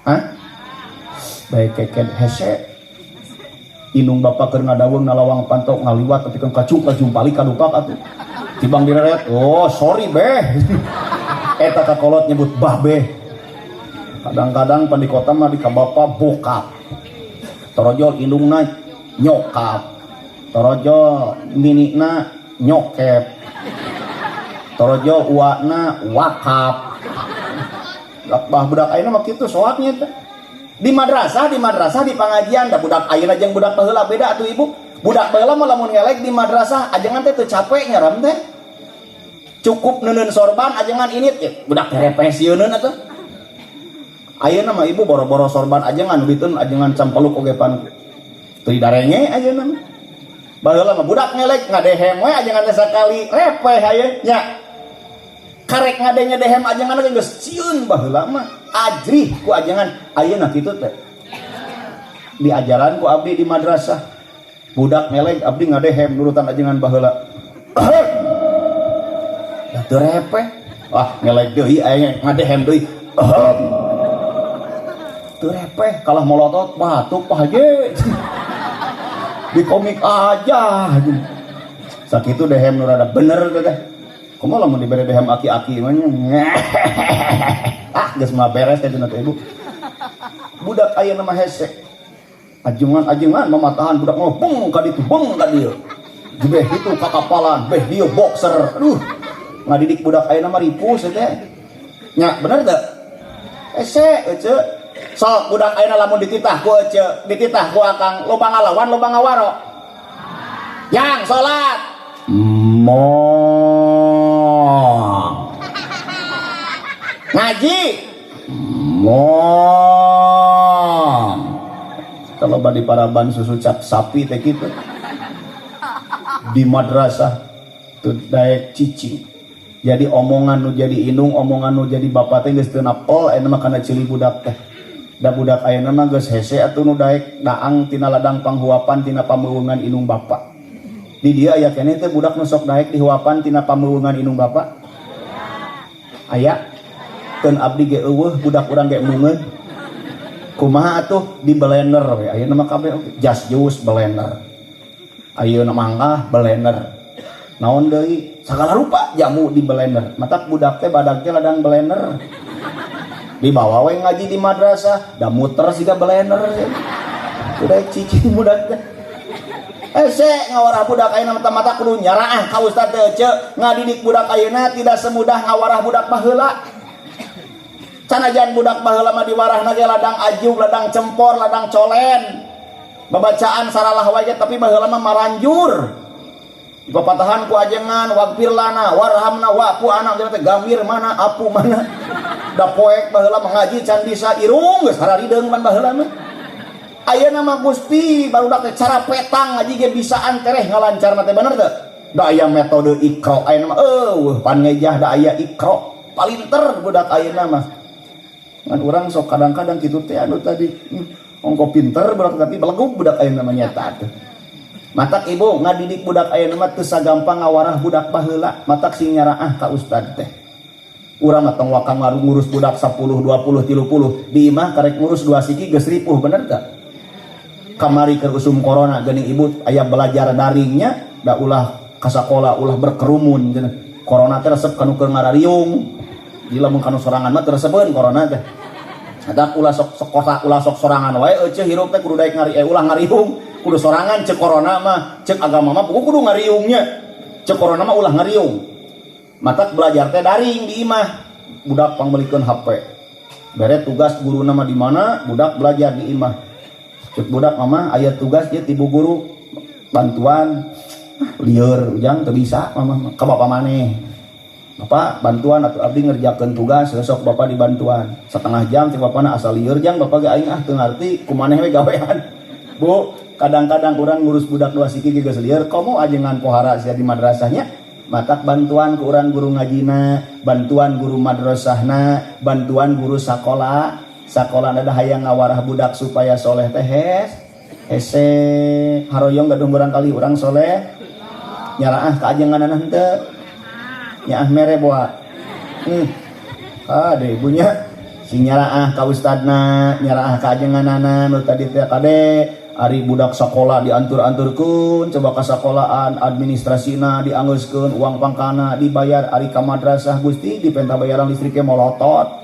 Hah? Bae keken hese. Indung bapak keur ngadaweng nalawang pantok ngaliwat tapi kan kacung kajumpali kadupak atuh. Tibang direret, oh sorry beh. Eta ka kolot nyebut bah beh. Kadang-kadang pan di kota mah di ka bapa bokap. Torojol indungna nyokap. Torojol ninikna nyokep. Torojol uakna wakap. Bah budak ayeuna mah kitu soaknya teh. Di madrasah, di pengajian, da budak ayeuna jeung budak baheula beda atuh ibu. Budak baheula mah lamun ngelek di madrasah ajengan teh teu capek nyaram teh. Cukup neuneun sorban ajengan ini ya, budak teh repesieuneun atuh. Ayeuna mah ibu boro-boro sorban ajengan duiteun ajengan campeluk oge pan teu didarenge ayeuna mah. Baheula mah budak ngelek ngadehem we ajengan teh sakali repeh ayeuna nya. Karek ngadenge dehem ajengan ge geus sieun baheula mah. Ajrih ku ajengan ayeuna kitu teh. Diajaran ku abdi di madrasah. Budak ngeleng abdi ngadehem nurutan ajengan baheula. Da teu repeh. Wah, ngeleng deui aya ngadehem deui. Teu repeh kalah molotot batuk Pak Haji. Di komik aja. Sakitu dehem nu rada bener teh. Kumaha lamun dibere dehem aki-aki mah nya. Ah, geus mah beres teh dina teh ibu. Budak ayeuna mah hese. Ajengan-ajengan mamatahan budak mah beng ka ditu, beng ka dieu. Beh itu ka kapalan, beh dieu boxer. Aduh. Ngadidik budak ayeuna mah ripus teh. Nya, bener teu? Hese ece. Sok budak ayeuna lamun dititah ku ece, dititah ku akang, loba ngalawan, loba ngawaro. Yang salat. Mo. Ngaji. Mo. Kalau badi paraban susu cap sapi teh kitu. Di madrasah teu daek cicing. Jadi omongan nu jadi indung, omongan nu jadi bapak teh geus teu napel ayeuna mah kana cili budak teh. Da budak ayeuna mah geus hese atuh nu daek daang tina ladang panghuapan tina pameuweungan indung bapak. Di dieu aya keneh teh budak nu sok daek dihuapan tina pameuweungan indung bapak. Aya. Keun abdi ge eueuh budak urang ge mungeun. Kumaha atuh di blender we ayeuna mah kabeh oge jas jus blender. Ayeuna mangga blender. Naon deui sagala rupa jamu di blender. Matak budak teh badag teh ladang blender. Dibawa we ngaji di madrasah da muter siga blender. Udah cicing budak teh. Hese ngawarah budak ayeuna mata-mata kudu nyaraah ka ustad teh ece ngadidik budak ayeuna tidak semudah ngawarah budak baheula. Sanajan budak baheula mah diwarahna ge ladang ajug, ladang cempor, ladang colen. Babacaan saralah wae tapi baheula mah maranjur. Dipapatahan ku ajengan wagfir lana warhamna wa'fu anna teh gamir mana apu mana. Da poek baheula mah ngaji can bisa irung geus hararideung pan baheula mah. Ayeuna mah Gusti barudak teh cara petang ngaji ge bisaan tereh ngalancarna teh bener teu? Da aya metode Iqra ayeuna mah eueuh pan ngejah da aya Iqra. Palinter budak ayeuna mah. Ngan urang sok kadang-kadang kitu teh anu tadi ongko pinter budak tapi belegug budak ayeuna mah nyata teh. Matak ibu ngadidik budak ayeuna mah teu sagampang ngawarah budak baheula, matak sing nyaraah ka ustad teh. Urang mah tong waka ngurus budak 10, 20, 30 di imah karek ngurus 2 siki geus ripuh bener teu? Kamari keur usum corona geuning ibu aya belajar daringnya da ulah ka sakola ulah berkerumun cenah. Corona teh resep kanu keur ngarariung. Jadi lamun kanu sorangan mah teu resepeun corona teh. Matak ulah sok sekolah ulah sok sorangan wae euceuh hirup teh kudu daek ngari ulah ngariung. Kudu sorangan cek corona mah, cek agama mah kudu ngariungnya. Cek corona mah ulah ngariung. Matak belajar teh daring di imah. Budak pangmeulikeun HP. Bere tugas guruna mah di mana, budak belajar di imah. Cek budak mama aya tugas ieu ti bu guru bantuan. Lieur ujang teu bisa mama mah ka bapa maneh. Bapak bantuan atuh abdi ngerjakeun tugas besok bapak dibantuan. Setengah jam cek bapana asal lieur jang bapak ge aing ah teu ngarti kumaneh we gawean. Bu, kadang-kadang urang ngurus budak dua siki ge geus lieur komo ajengan pohara sia di madrasahnya. Matak bantuan ku urang guru ngajina, bantuan guru madrasahna, bantuan guru sakola. Sakola ada hayang ngawarah budak supaya soleh teh hese haroyong gaduh barangkali urang soleh nyaraah ka ajenganana henteu nyaah mere boa. Ade ibunya sing nyaraah ka ustadna, nyaraah ka ajenganana nu tadi teh kade ari budak sakola diantur-anturkeun coba ka sakolaan administrasina dianggeuskeun uang pangkana dibayar ari ka madrasah Gusti dipenta bayaran listriknya molotot.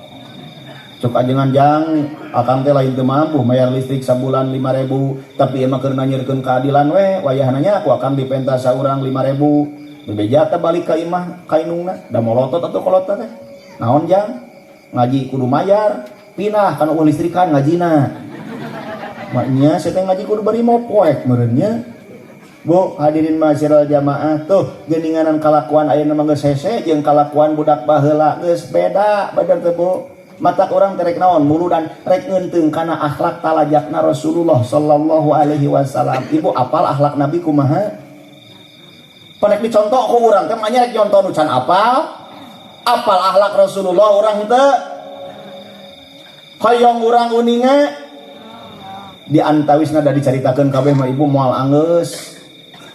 Cuk ajengan jang akang teh lain teu mampu bayar listrik sabulan 5.000 tapi ieu mah keur nanyeurkeun keadilan we wayahna nya aku akang dipenta saurang 5.000 bebeja teh balik ka imah ka indungna da molotot atuh kolot teh naon jang ngaji kudu mayar pinah kana eueuh listrikan ngajina maknya saya teh ngaji kudu bari mopoek meureun nya. Bu hadirin masyiral jamaah tuh geuninganan kalakuan ayeuna mah geus hese jeung kalakuan budak baheula geus beda bener teh Bu. Matak orang terek naon muludan rek ngeunteung kana akhlak talajakna Rasulullah sallallahu alaihi wasallam. Ibu apal akhlak Nabi kumaha? Panek dicontoh ku urang teh mah nya rek nyontoh nu can apal. Apal akhlak Rasulullah urang teu. Hoyong urang uninga di antawisna da dicaritakeun kabeh mah ibu moal anggeus.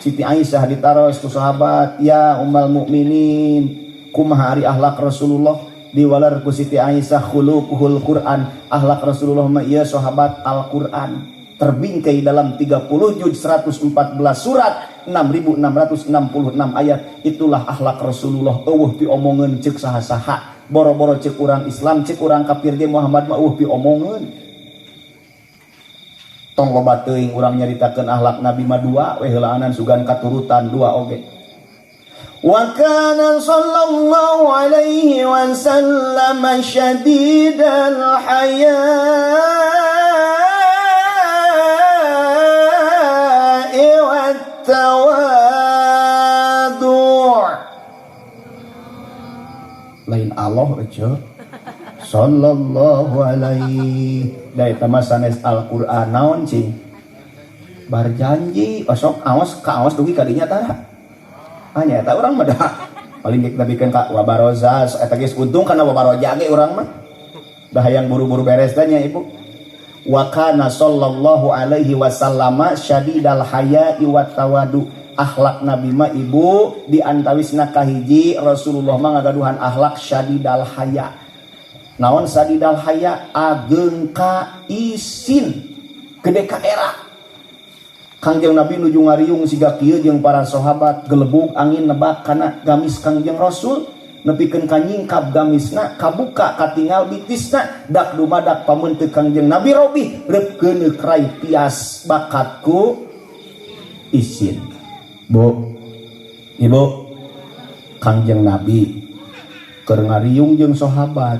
Siti Aisyah ditaros ku sahabat, "Ya ummal mukminin, kumaha ari akhlak Rasulullah?" Diwalar ku Siti Aisyah khuluquhul Quran, akhlak Rasulullah mah ieu sahabat Al-Quran terbingkai dalam 30 juz 114 surat 6.666 ayat. Itulah akhlak Rasulullah. Eueuh piomongeun ceuk saha-saha, boro-boro ceuk urang Islam, ceuk urang kafir ge Muhammad mah eueuh piomongeun. Tong loba teuing urang nyaritakeun akhlak Nabi mah dua we heulaanan sugan katurutan dua oge. Wa kana sallallahu alaihi wasallam syadidal haya'i wat tawadu'. Lain Allah aja sallallahu alaihi da eta mah sanes Al-Qur'an naon cing barjanji osok aos ka aos dugi ka dinya tara. Hanya eta urang mah da paling geus nabikeun ka wabaroza eta geus untung kana wabaroja ge urang mah da hayang buru-buru beres teh nya ibu. Wa kana sallallahu alaihi wasallama syadidal haya'i wat tawadu. Akhlak Nabi mah ibu di antawisna kahiji Rasulullah mah ngagaduhan akhlak syadidal haya. Naon syadidal haya? Ageung ka isin gede ka era. Kangjeng Nabi nuju ngariung siga kieu jeung para sahabat gelebug angin nebak kana gamis Kangjeng Rasul nepikeun ka nyingkap gamisna kabuka katingal bitisna dak dumadak pameunteuk Kangjeng Nabi robih reupkeun krai pias bakatku isin. Bu, Ibu, Kangjeng Nabi keur ngariung jeung sahabat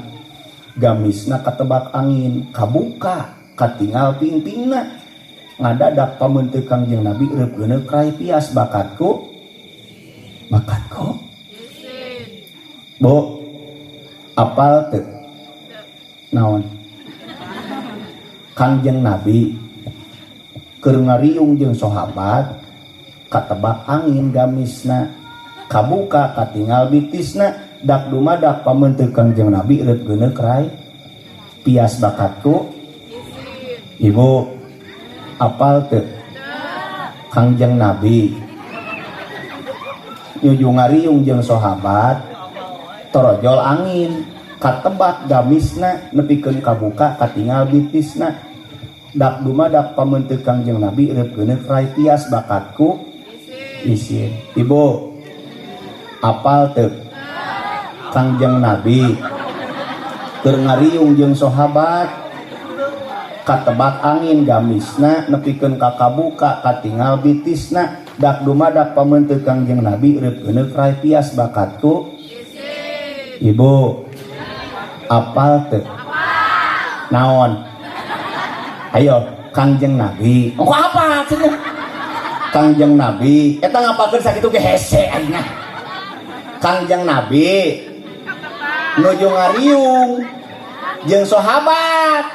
gamisna katebak angin kabuka katingal pingpingna ngadadak pameunteuk Kangjeng Nabi reupkeun krai pias bakatku bakatku. Bu, apal teu naon Kangjeng Nabi keur ngariung jeung sahabat katebak angin gamisna Kabuka katinggal bitisna dak dumadak pamenteu Kangjeng Nabi reup geuneuk rai pias bakatku. Ibu apal teu Kangjeng Nabi nuju ngariung jeung sahabat torojol angin katebak gamisna nepikeun kabuka katinggal bitisna dak dumadak pamenteu Kangjeng Nabi reup geuneuk rai pias bakatku isin. Ibu apal teu Kangjeng Nabi keur ngariung jeung sahabat katebak angin gamisna nepikeun ka kabuka katinggal bitisna dak dumadak pamenteu Kangjeng Nabi reup geuneuk rai pias bakatku. Ibu apal teu naon? Ayo Kangjeng Nabi. Kok apa cenah? Kangjeng Nabi eta ngapakeun sakitu ge hese aing. Kangjeng Nabi nuju ngariung jeung sahabat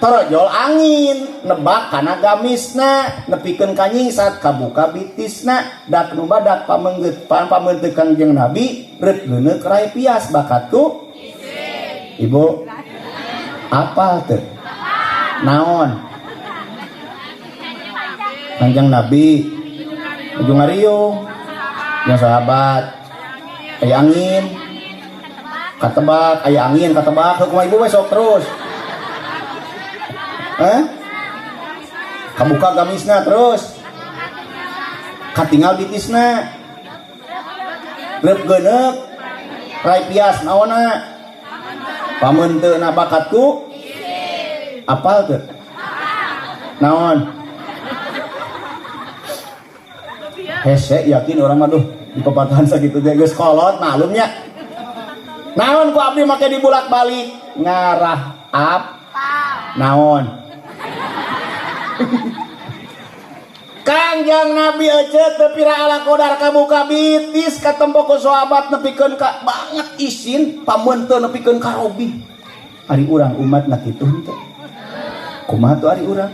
torojol angin nebak kana gamisna nepikeun ka nyingsat kabuka bitisna dak nu badak pamenggeut pamenteu Kangjeng Nabi reuk geuneuk rai pias bakatku. Ibu apal teu naon? Kangjeng Nabi nuju ngariung jeung sahabat aya angin katebak, aya angin katebak, kumaha ibu we sok terus. Kabuka gamisna terus. Katinggal bitisna. Reup geuneuk rai pias naonna? Pameunteuna bakatku. Apal teu? Naon? Hese yakin orang mah duh di pepatahan sakitu ge geus kolot maklumnya. Naon ku abdi make dibulak-balik ngarah ap naon? Kangjeng Nabi ece teu pira ala kodar kabuka bitis katempo ku sahabat nepikeun ka banget isin pameunteun nepikeun ka robi. Ari urang umat na kitu henteu. Kumaha tuh ari urang?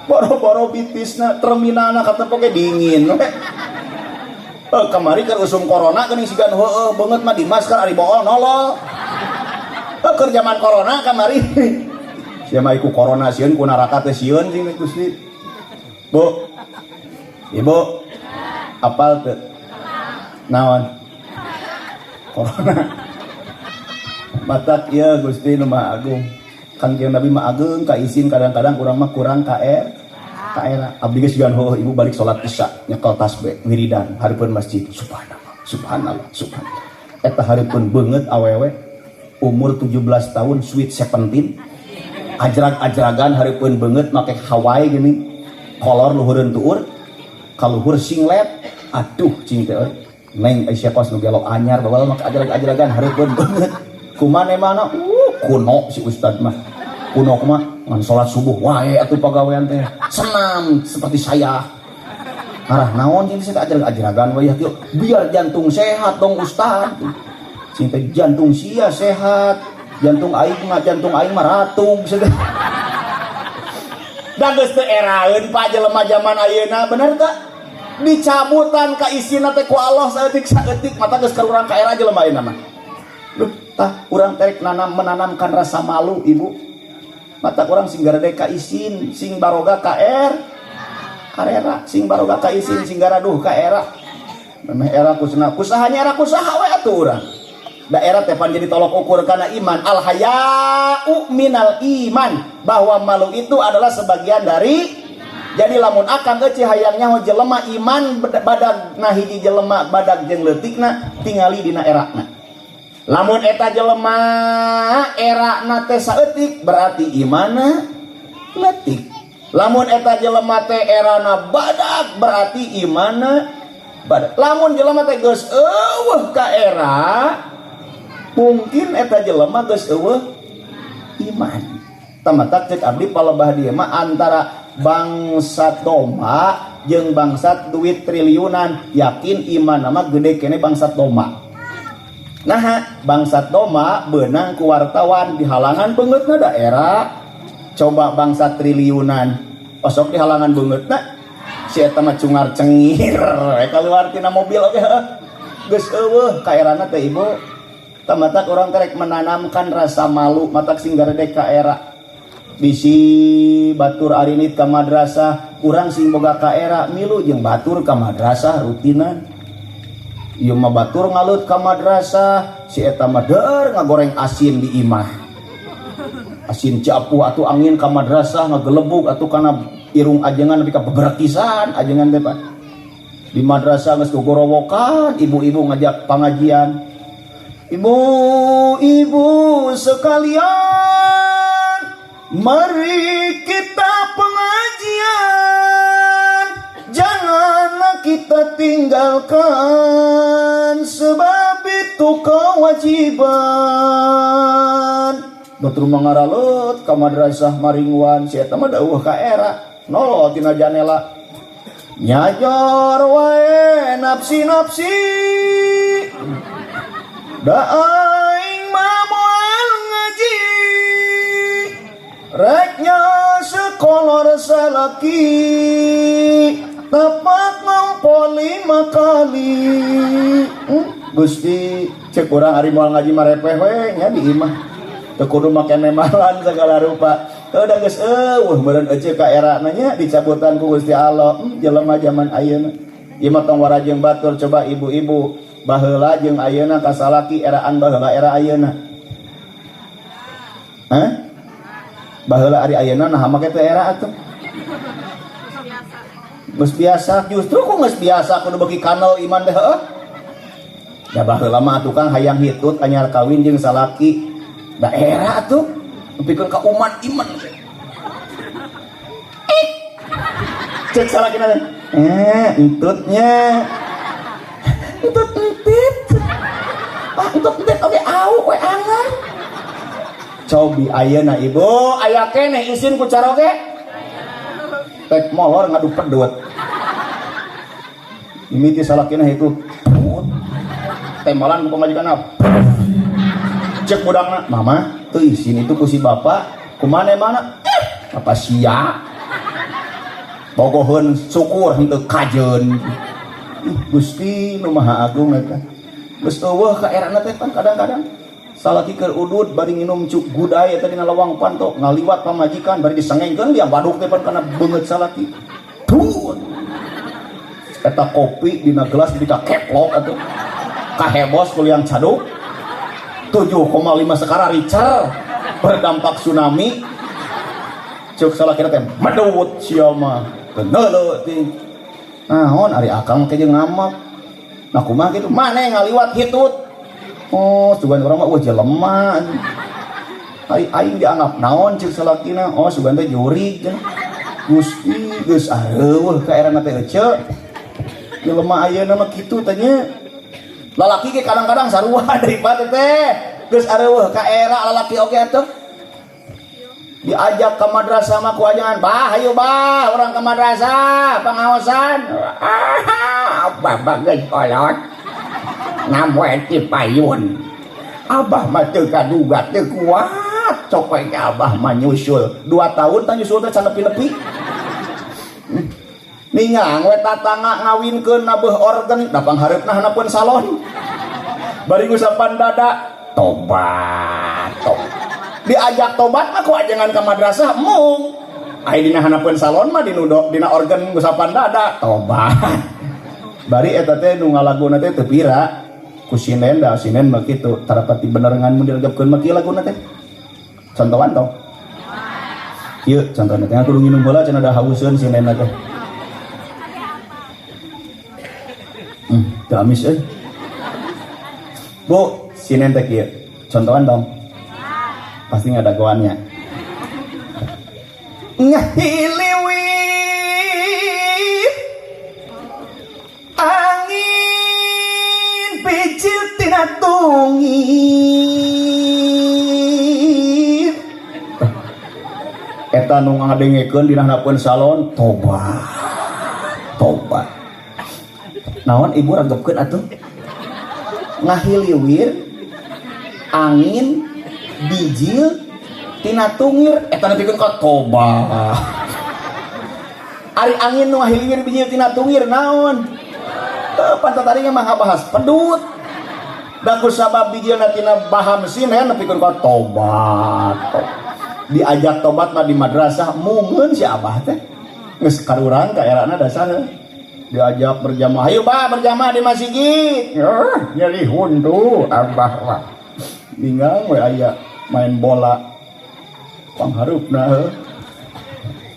Boro-boro bitisna terminalna katempo ge dingin we. Kamari keur usum corona geuning sigan heueuh beungeut mah di masker ari bool nolol. Keur zaman corona kamari. Sia mah iku corona sieun ku neraka teh sieun sing Gusti. Bu. Ibu. Apal teu? Naon? Corona. Matak ieu Gusti nu Maha Agung. Kangjeng Nabi mah ageung ka isin kadang-kadang urang mah kurang ka era. Abdi geus sigan heueuh ibu balik salat isya nyekel tasbih wiridan hareupeun masjid. Subhanallah, subhanallah, subhanallah. Eta hareupeun beungeut awewe umur 17 tahun sweet 17 ajrag-ajragan hareupeun beungeut make Hawaii gini kolor luhureun tuur kaluhur singlet aduh cing teh euy neng Aisyah kos nu gelo anyar bawa make ajrag-ajragan hareupeun beungeut kumane mana kuno si ustad mah kuno mah ngan salat subuh wae atuh pagawean teh senam seperti saya arah naon cing teh ajrag-ajragan wae atuh biar jantung sehat dong ustad cing teh jantung sia sehat jantung aing mah ratug da geus teu eraeun Pak jelema jaman ayeuna bener teu dicabutan ka isina teh ku Allah saeutik-saeutik mata geus keur urang ka era jelema ayeuna mah. Duh tah urang terek menanamkan rasa malu ibu mata urang sing garede ka isin sing baroga ka er karera sing baroga ka isin sing garaduh ka era memeh era kusna kusahanya era kusaha we atuh urang daerah teh pan jadi tolok ukur karena iman al haya'u minal iman bahwa malu itu adalah sebagian dari jadi lamun akang euceuh hayang nyaho jelema iman badag na hiji jelema badag jeung leutikna tingali dina erana lamun eta jelema erana teh saeutik berarti imanna leutik lamun eta jelema teh erana badag berarti imanna badag lamun jelema teh geus eueuh ka era mungkin eta jelema geus eueuh iman. Tamatak cek abdi palebah dieu mah antara bangsat domba jeung bangsat duit triliunan yakin iman mah gede kene bangsat domba. Nah, bangsat domba beunang ku wartawan di halangan beungeutna daerah. Coba bangsat triliunan osok di halangan beungeutna Si eta mah cungar cengir keluar tina mobil oge heuh. Geus eueuh kaerana teh ibu. Tah matak urang teh rek menanamkan rasa malu matak sing garedeg ka era. Bisi batur arinit ka madrasah, urang sing boga kaera milu jeung batur ka madrasah rutinan. Ieu mah batur ngalut ka madrasah, si eta mah deur ngagoreng asin di imah. Asin capuh atuh angin ka madrasah ngagelebug atuh kana irung ajengan nepi ka begerekisan ajengan teh Pak. Di madrasah geus gogorowokan ibu-ibu ngajak pangajian. Ibu-ibu sekalian, mari kita pengajian, janganlah kita tinggalkan, sebab itu kewajiban. Batur mangaralet ka madrasah maringwan, si eta mah dauh ka era, nolo tina janela. Nyajor wae nafsi-nafsi, da aing mah moal ngaji, reknya sekolor salaki, tapak ngompol 5 kali. Gusti cek urang ari moal ngaji mah repeh we nya di imah. Teu kudu make nemalan segala rupa. Heuh da geus eueuh meureun ece ka erana nya dicabutan ku Gusti Allah. Jelema zaman ayeuna. Ieu mah tong warajeng batur coba ibu-ibu baheula jeung ayeuna ka salaki eraan baheula era ayeuna. Hah? Baheula ari ayeuna naha make teu era atuh. Geus biasa, justru ku geus biasa kudu beuki kanal iman teh heuh. Da baheula mah tukang hayang hitut anyar kawin jeung salaki. Da era atuh nepikeun ka umat iman. Cek salakina teh. Entutnya. Entut entit. Ah, entut entit oge au we angan. Cobi ayeuna ibu, aya keneh isin ku caroge. Tek molor ngadu pedut. Mimiti salakina itu. Tembalan ku pamajikanna. Cek budakna, mama, teu isin itu ku si bapak, kumane mana? Apa sia? Bogoheun syukur henteu kajeun. Ih, Gusti nu Maha Agung eta. Geus eueuh ka erana teh pan kadang-kadang. Salaki keur udud bari nginum cuk gudai eta dina lawang panto ngaliwat pamajikan bari disengengkeun liang waduk teh pan kana beungeut salaki. Duh. Eta kopi dina gelas dika keplok atuh. Kahebos ku liang caduk. 7,5 skala Richter berdampak tsunami. Cuk salakina teh medut sia mah. Teu neuleuh teh. Naon ari akang teh jeung ngamak. Nah kumaha kitu maneh ngaliwat hitut. Oh, sugan urang mah eueuh jelema. Ari aing dianggap naon cek salakina. Oh, sugan teh jurig. Gusti geus areueuh ka erana teh ece. Jelema ayeuna mah kitu teh nya. Lalaki ge kadang-kadang sarua daripada teh. Geus areueuh ka era lalaki oge atuh. Diajak ke madrasah mah ku ajangan, bah ayo bah urang ke madrasah pengawasan. Ah, abah geus kolot. Ngamoe ti payun. Abah mah teu kaduga teu kuat, sok we abah mah nyusul. 2 tahun tah nyusul teh can nepi-nepi. Ningang we tatangga ngawinkeun nabeuh organ, da panghareupna hanapeun salon. Bari ngusapan dada, tobat. Diajak tobat mah ku ajengan ka madrasah mung. Ai dina hanapeun salon mah dinudok dina organ ngusapan dada, tobat. Bari eta teh nu ngalaguna teh teu pira. Ku sinen da sinen mah kitu, tarapati bener ngan mun diregepkeun mah kieu laguna teh. Contohan tong. Ieu contohna teh kudu nginum heula cenah da hauseun sinen teh. Teu amis euy. Bu, sinen teh kieu. Contohan dong. Pasti ngadagoannya. Ngahiliwit angin picil tina tungir. Eta nu ngadengekeun dina handapeun salon, tobat. Tobat. Naon ibu ragepkeun atuh? Ngahiliwir angin bijil tina tungir eta nepikeun ka tobat. Ari angin nu ngahiliwir bijil tina tungir naon? Teu pantat tadi mah ngabahas pedut. Da ku sabab bijilna tina baham simen nepikeun ka tobat. Diajak tobat mah di madrasah mungeun si abah teh. Geus karurang ka erana dasar. Diajak berjamaah, ayo bah berjamaah di masjid. Nyeri huntu abah mah. Ninggang we aya main bola. Panghareupna heuh.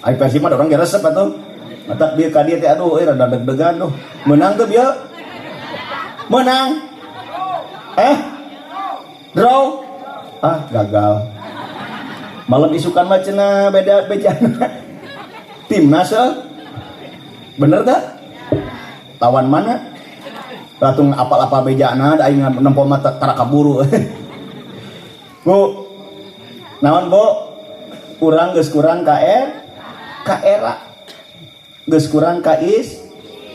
Ai Persib mah urang ge resep atuh. Matak bieu ka dieu teh aduh euy rada deg-degan duh. Menang teu bieu? Menang. Draw. Ah, gagal. Malam isukan mah cenah beda bejana. Timnas heuh. Bener teh? Lawan mana? Latung apal-apal bejana da aing nempo mah tara kaburu. Bu. Naon, Bu? Urang geus kurang ka ka era. Geus kurang ka is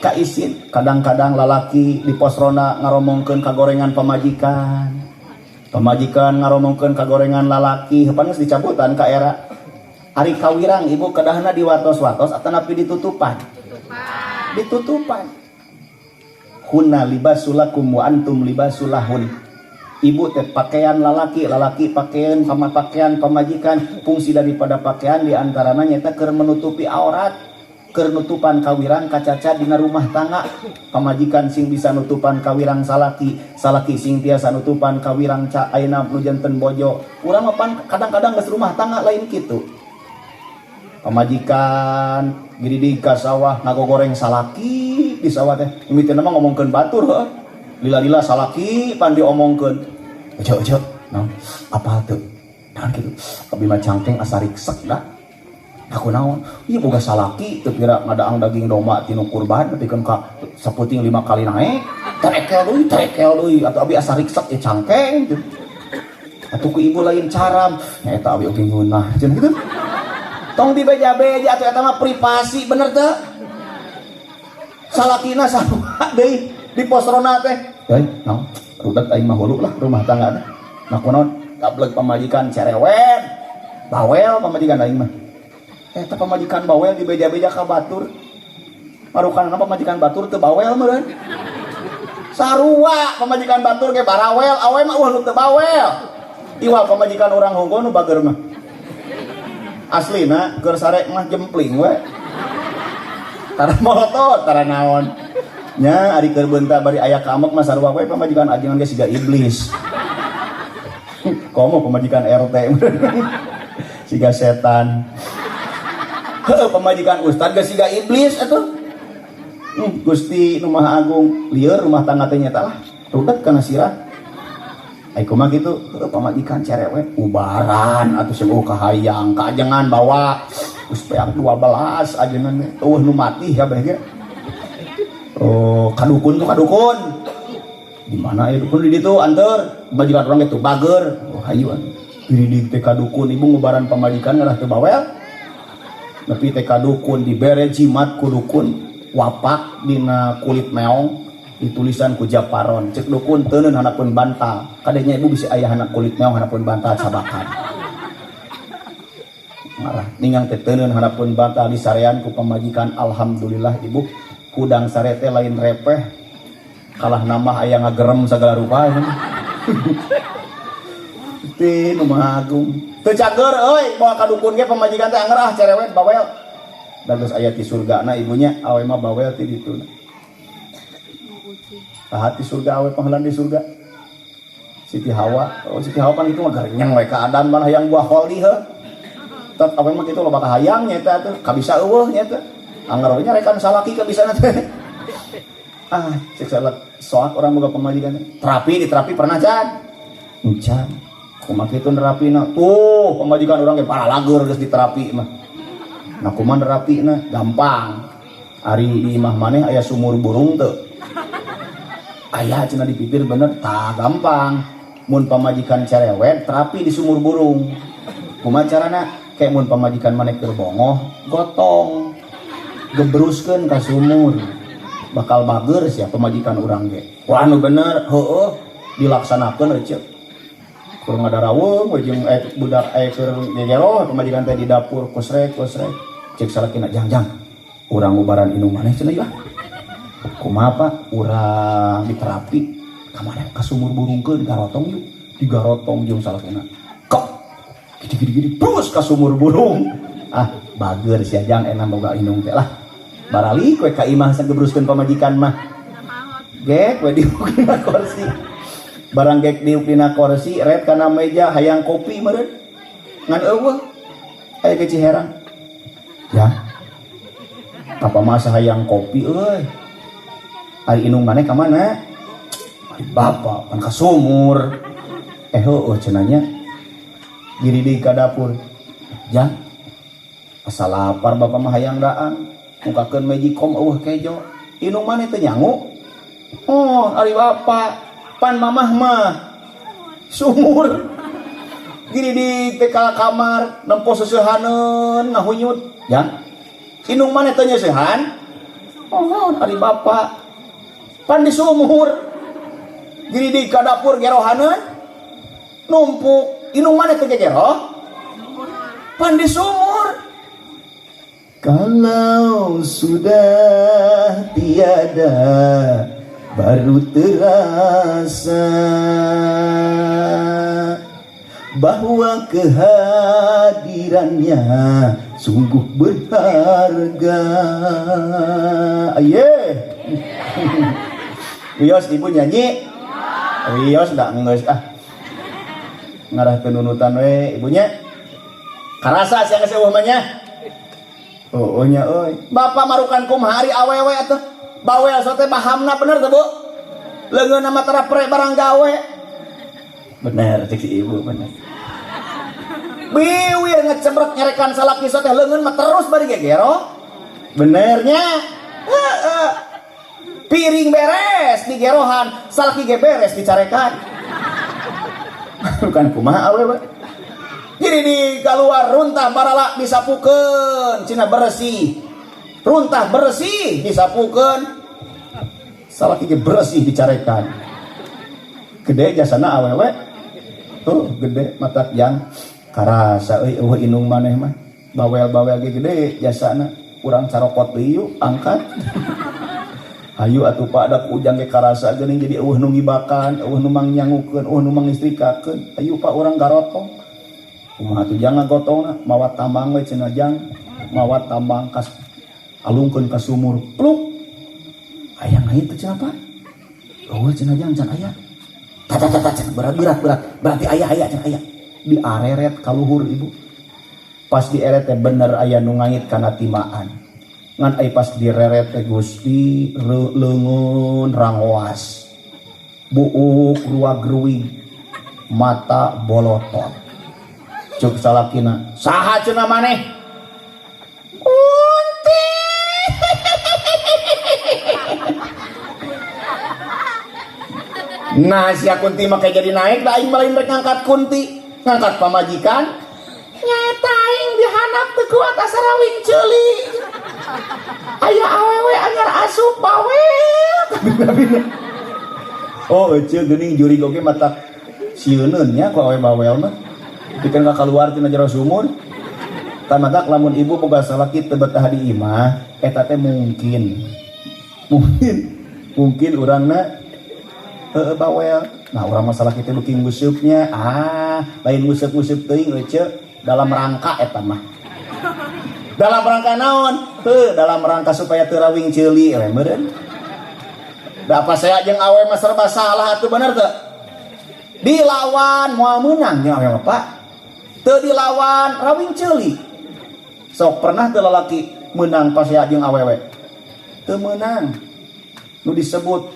ka isin. Kadang-kadang lalaki di pos ronda ngaromongkeun kagorengan pamajikan. Pamajikan ngaromongkeun kagorengan lalaki, pan geus dicabutan ka era. Ari kawirang ibu kedahna diwatos-watos atanapi ditutupan? Ditutupan. Hunna libasulakum wa antum libasulahun. Ibu teh pakaian lalaki, lalaki pakaian sama pakaian pamajikan. Fungsi daripada pakaian diantaranya nyata keur menutupi aurat, keur nutupan kawirang kacaca dina rumah tangga. Pamajikan sing bisa nutupan kawirang salaki, salaki sing tiasa nutupan kawirang ca ayeuna nu janten bojo. Urang mah pan kadang-kadang geus rumah tangga lain kitu. Pamajikan giridig ka sawah ngagogoreng salaki di sawah teh. Mimitina mah ngomongkeun batur heuh. Lila-lila salaki pan diomongkeun. Ojo ojo, naon? Apal teu? Naon kitu? Abi mah cangkeng asa riksek da. Aku naon? Ieu boga salaki teu pira ngadaang daging domba tinu kurban nepikeun ka saputing 5 kali naek. Terekel deui atuh abi asa riksek ieu cangkeng kitu. Atuh ku ibu lain caram. Nya eta abi oge ngeunah cenah kitu. Tong dibeja-beja atuh eta mah privasi bener teu? Salakina sarua deui di pos ronda teh. Euy, naon? Rudet aing mah hulu lah rumah tangga teh. Nah kunaon? Gableg pamajikan cerewet. Bawel pamajikan aing mah. Eta pamajikan bawel dibeja-beja ka batur. Marukanna pamajikan batur teu bawel meureun. Sarua pamajikan batur ge barawel, awe mah eueuh nu teu bawel. Iwal pamajikan urang hungkul nu bager mah. Aslina keur sare mah jempling we. Tara molotot, tara naon. Nya ari keur beunta bari aya kamek mah sarua we pamajikan ajengan ge siga iblis. Komo pamajikan RT siga setan. Heuh pamajikan ustad ge siga iblis atuh. Gusti nu Maha Agung lieur rumah tangga teh nyata lah. Rudet kana sirah. Ai kumaha kitu? Heuh pamajikan cerewet ubaran atuh seueuh kahayang kaajengan bawa geus peak 12 ajengan teh eueuh nu mati kabeh ge. Oh, kadukun tuh kadukun. Di mana ya dukun di ditu anteur pamajikan urang ge teu bager. Oh hayu atuh. Di teh kadukun ibu ngubaran pamajikan ngarah teu bawel. Nepi teh kadukun dibere jimat ku dukun wapak dina kulit meong ditulisan ku japaron. Cek dukun teuneun hanapun bantal. Kadenya ibu bisa aya hana kulit meong hanapun bantal cabakan. Marah ningang teh teuneun hanapun bantal disarean ku pamajikan. Alhamdulillah ibu kudang sare teh lain repeh kalah nambah aya ngagerem sagala rupa. Teh nu Maha Agung teu cager euy bawa ka dukun ge pamajikan teh anger ah cerewet bawel. Da geus aya ti surgana ibunya awe mah bawel ti dituna. Saha ti surga awe panghelan di surga? Siti Hawa. Oh Siti Hawa pan kitu mah garenyeng we ka Adam mah hayang buah kholdi heuh. Tet awe mah kitu loba kahayang nya eta tuh kabisa eueuh nya eta. Anger we nyarekan salaki kabisana teh. Ah, cek salah soak orang boga pamajikan. Terapi diterapi pernah can? Encan. Kumaha kitu nerapina? Tuh, pamajikan urang ge paralager geus diterapi mah. Nah kumaha nerapina? Gampang. Ari di imah maneh aya sumur burung teu? Aya cenah di pipir bener, tah gampang. Mun pamajikan cerewet, terapi di sumur burung. Kumaha carana? Kayak mun pamajikan maneh keur bongoh, gotong. Gebruskeun ka sumur. Bakal bager sia pamajikan urang ge. Wah nu bener, heueuh dilaksanakeun euy ceuk. Keur ngadarawung we jeung budak keur gegero pamajikan teh di dapur kosrek kosrek. Cek salakina jang jang. Urang ubaran indung maneh cenah ieu. Kumaha Pak? Urang diterapi ka mana ka sumur burungkeun garotong yuk. Digarotong jeung salakina. Kok gini-gini terus ka sumur burung. Ah, bager sia jang enak boga indung teh lah. Baralik we ka imah sagebruskeun pamajikan mah. Gek we diuk dina kursi. Barang gek diuk dina kursi ret kana meja hayang kopi meureun. Ngan eueuh. Aya ke Ciherang. Ya. Apa masa hayang kopi euy. Ari indung maneh ka mana? Ari bapa pan ka sumur. Heueuh cenah nya. Giri deui ka dapur. Jang. Asa lapar bapa mah hayang daang. Mukakeun magicom eueuh kejo. Indung maneh teu nyangu? Oh, ari bapa pan mamah mah sumur. Giri di teh ka kamar nempo seseuhaneun ngahunyut. Jang. Indung maneh teu nyeusehan? Oh, ari bapa pan di sumur. Giri di ka dapur gerohaneun numpuk. Indung maneh teu gegeroh? Pan di sumur. Kalau sudah tiada baru terasa bahwa kehadirannya sungguh berharga. Aye. Wios ibu nyanyi. Wios ndak geus ah. Ngarah kenunutan we ibunya. Karasa sia geus eueuh mah nya. Oh nya euy. Bapak marukan kumaha ari awewe atuh. Bawel sote pahamna bener teu Bu? Leungeunna mah tara pre barang gawe. Bener cek si ibu bener. Biwir ngecebrek nyerekan salaki sote leungeun mah terus bari gegero. Benernya. Heeh. Piring beres digerohan, salaki ge beres dicarekan. Bukan kumaha awewe. Jadi di keluar runtah barala disapukeun, cina bersih. Runtah bersih disapukeun. Salaki ge bersih dicarekan. Gede jasana awewe. Tuh gede matak jang karasa euy eueuh indung maneh mah. Bawel-bawel ge gede jasana. Urang carokot deui yuk angkat. Hayu atuh Pak da ku ujang ge karasa geuning jadi eueuh nu ngibakan, eueuh nu mangyangukeun, eueuh nu mangistrikakeun. Hayu Pak urang garotong. Kumaha atuh jang ngagotongna mawa tambang we cenah jang, mawa tambang kas alungkeun ka sumur. Pluk. Aya ngait teh cenah Pak. Eueuh cenah jang can aya. Tata tata cenah berat berat berat. Berarti aya aya cenah aya. Diareret ka luhur ibu. Pas dieret teh bener aya nu ngait kana timaan. Ngan ai pas direret teh Gusti leungeun rangoas. Buuk ruag-ruig, mata bolotot. Cuk salakina, saha cenah maneh? Kunti. Nah sia kunti mah kayak jadi naik da aing mah lain rek ngangkat kunti, ngangkat pamajikan. Nyaeta aing dihandap teu kuat asa rawing ceuli. Aya awewe anyar asup bawel. Oh eceu geuning jurig oge mata sieuneun nya ku awe bawel mah. Pikeun ka kaluar tina jero sumur. Tah matak lamun ibu boga salaki teu betah di imah, eta teh mungkin. Mungkin mungkin urangna heueuh bawel. Nah urang mah salaki teh beuki nguseupnya. Ah, lain nguseup-nguseup teuing eceu dalam rangka eta mah. Dalam rangka naon? Heuh, dalam rangka supaya teu rawing ceuli we meureun. Da apa saya jeung awe mah serba salah atuh bener teu? Dilawan moal meunang jeung awe mah Pak. Teu dilawan rawing ceuli. Sok pernah teu lalaki meunang pasea jeung awewe? Teu meunang. Nu disebut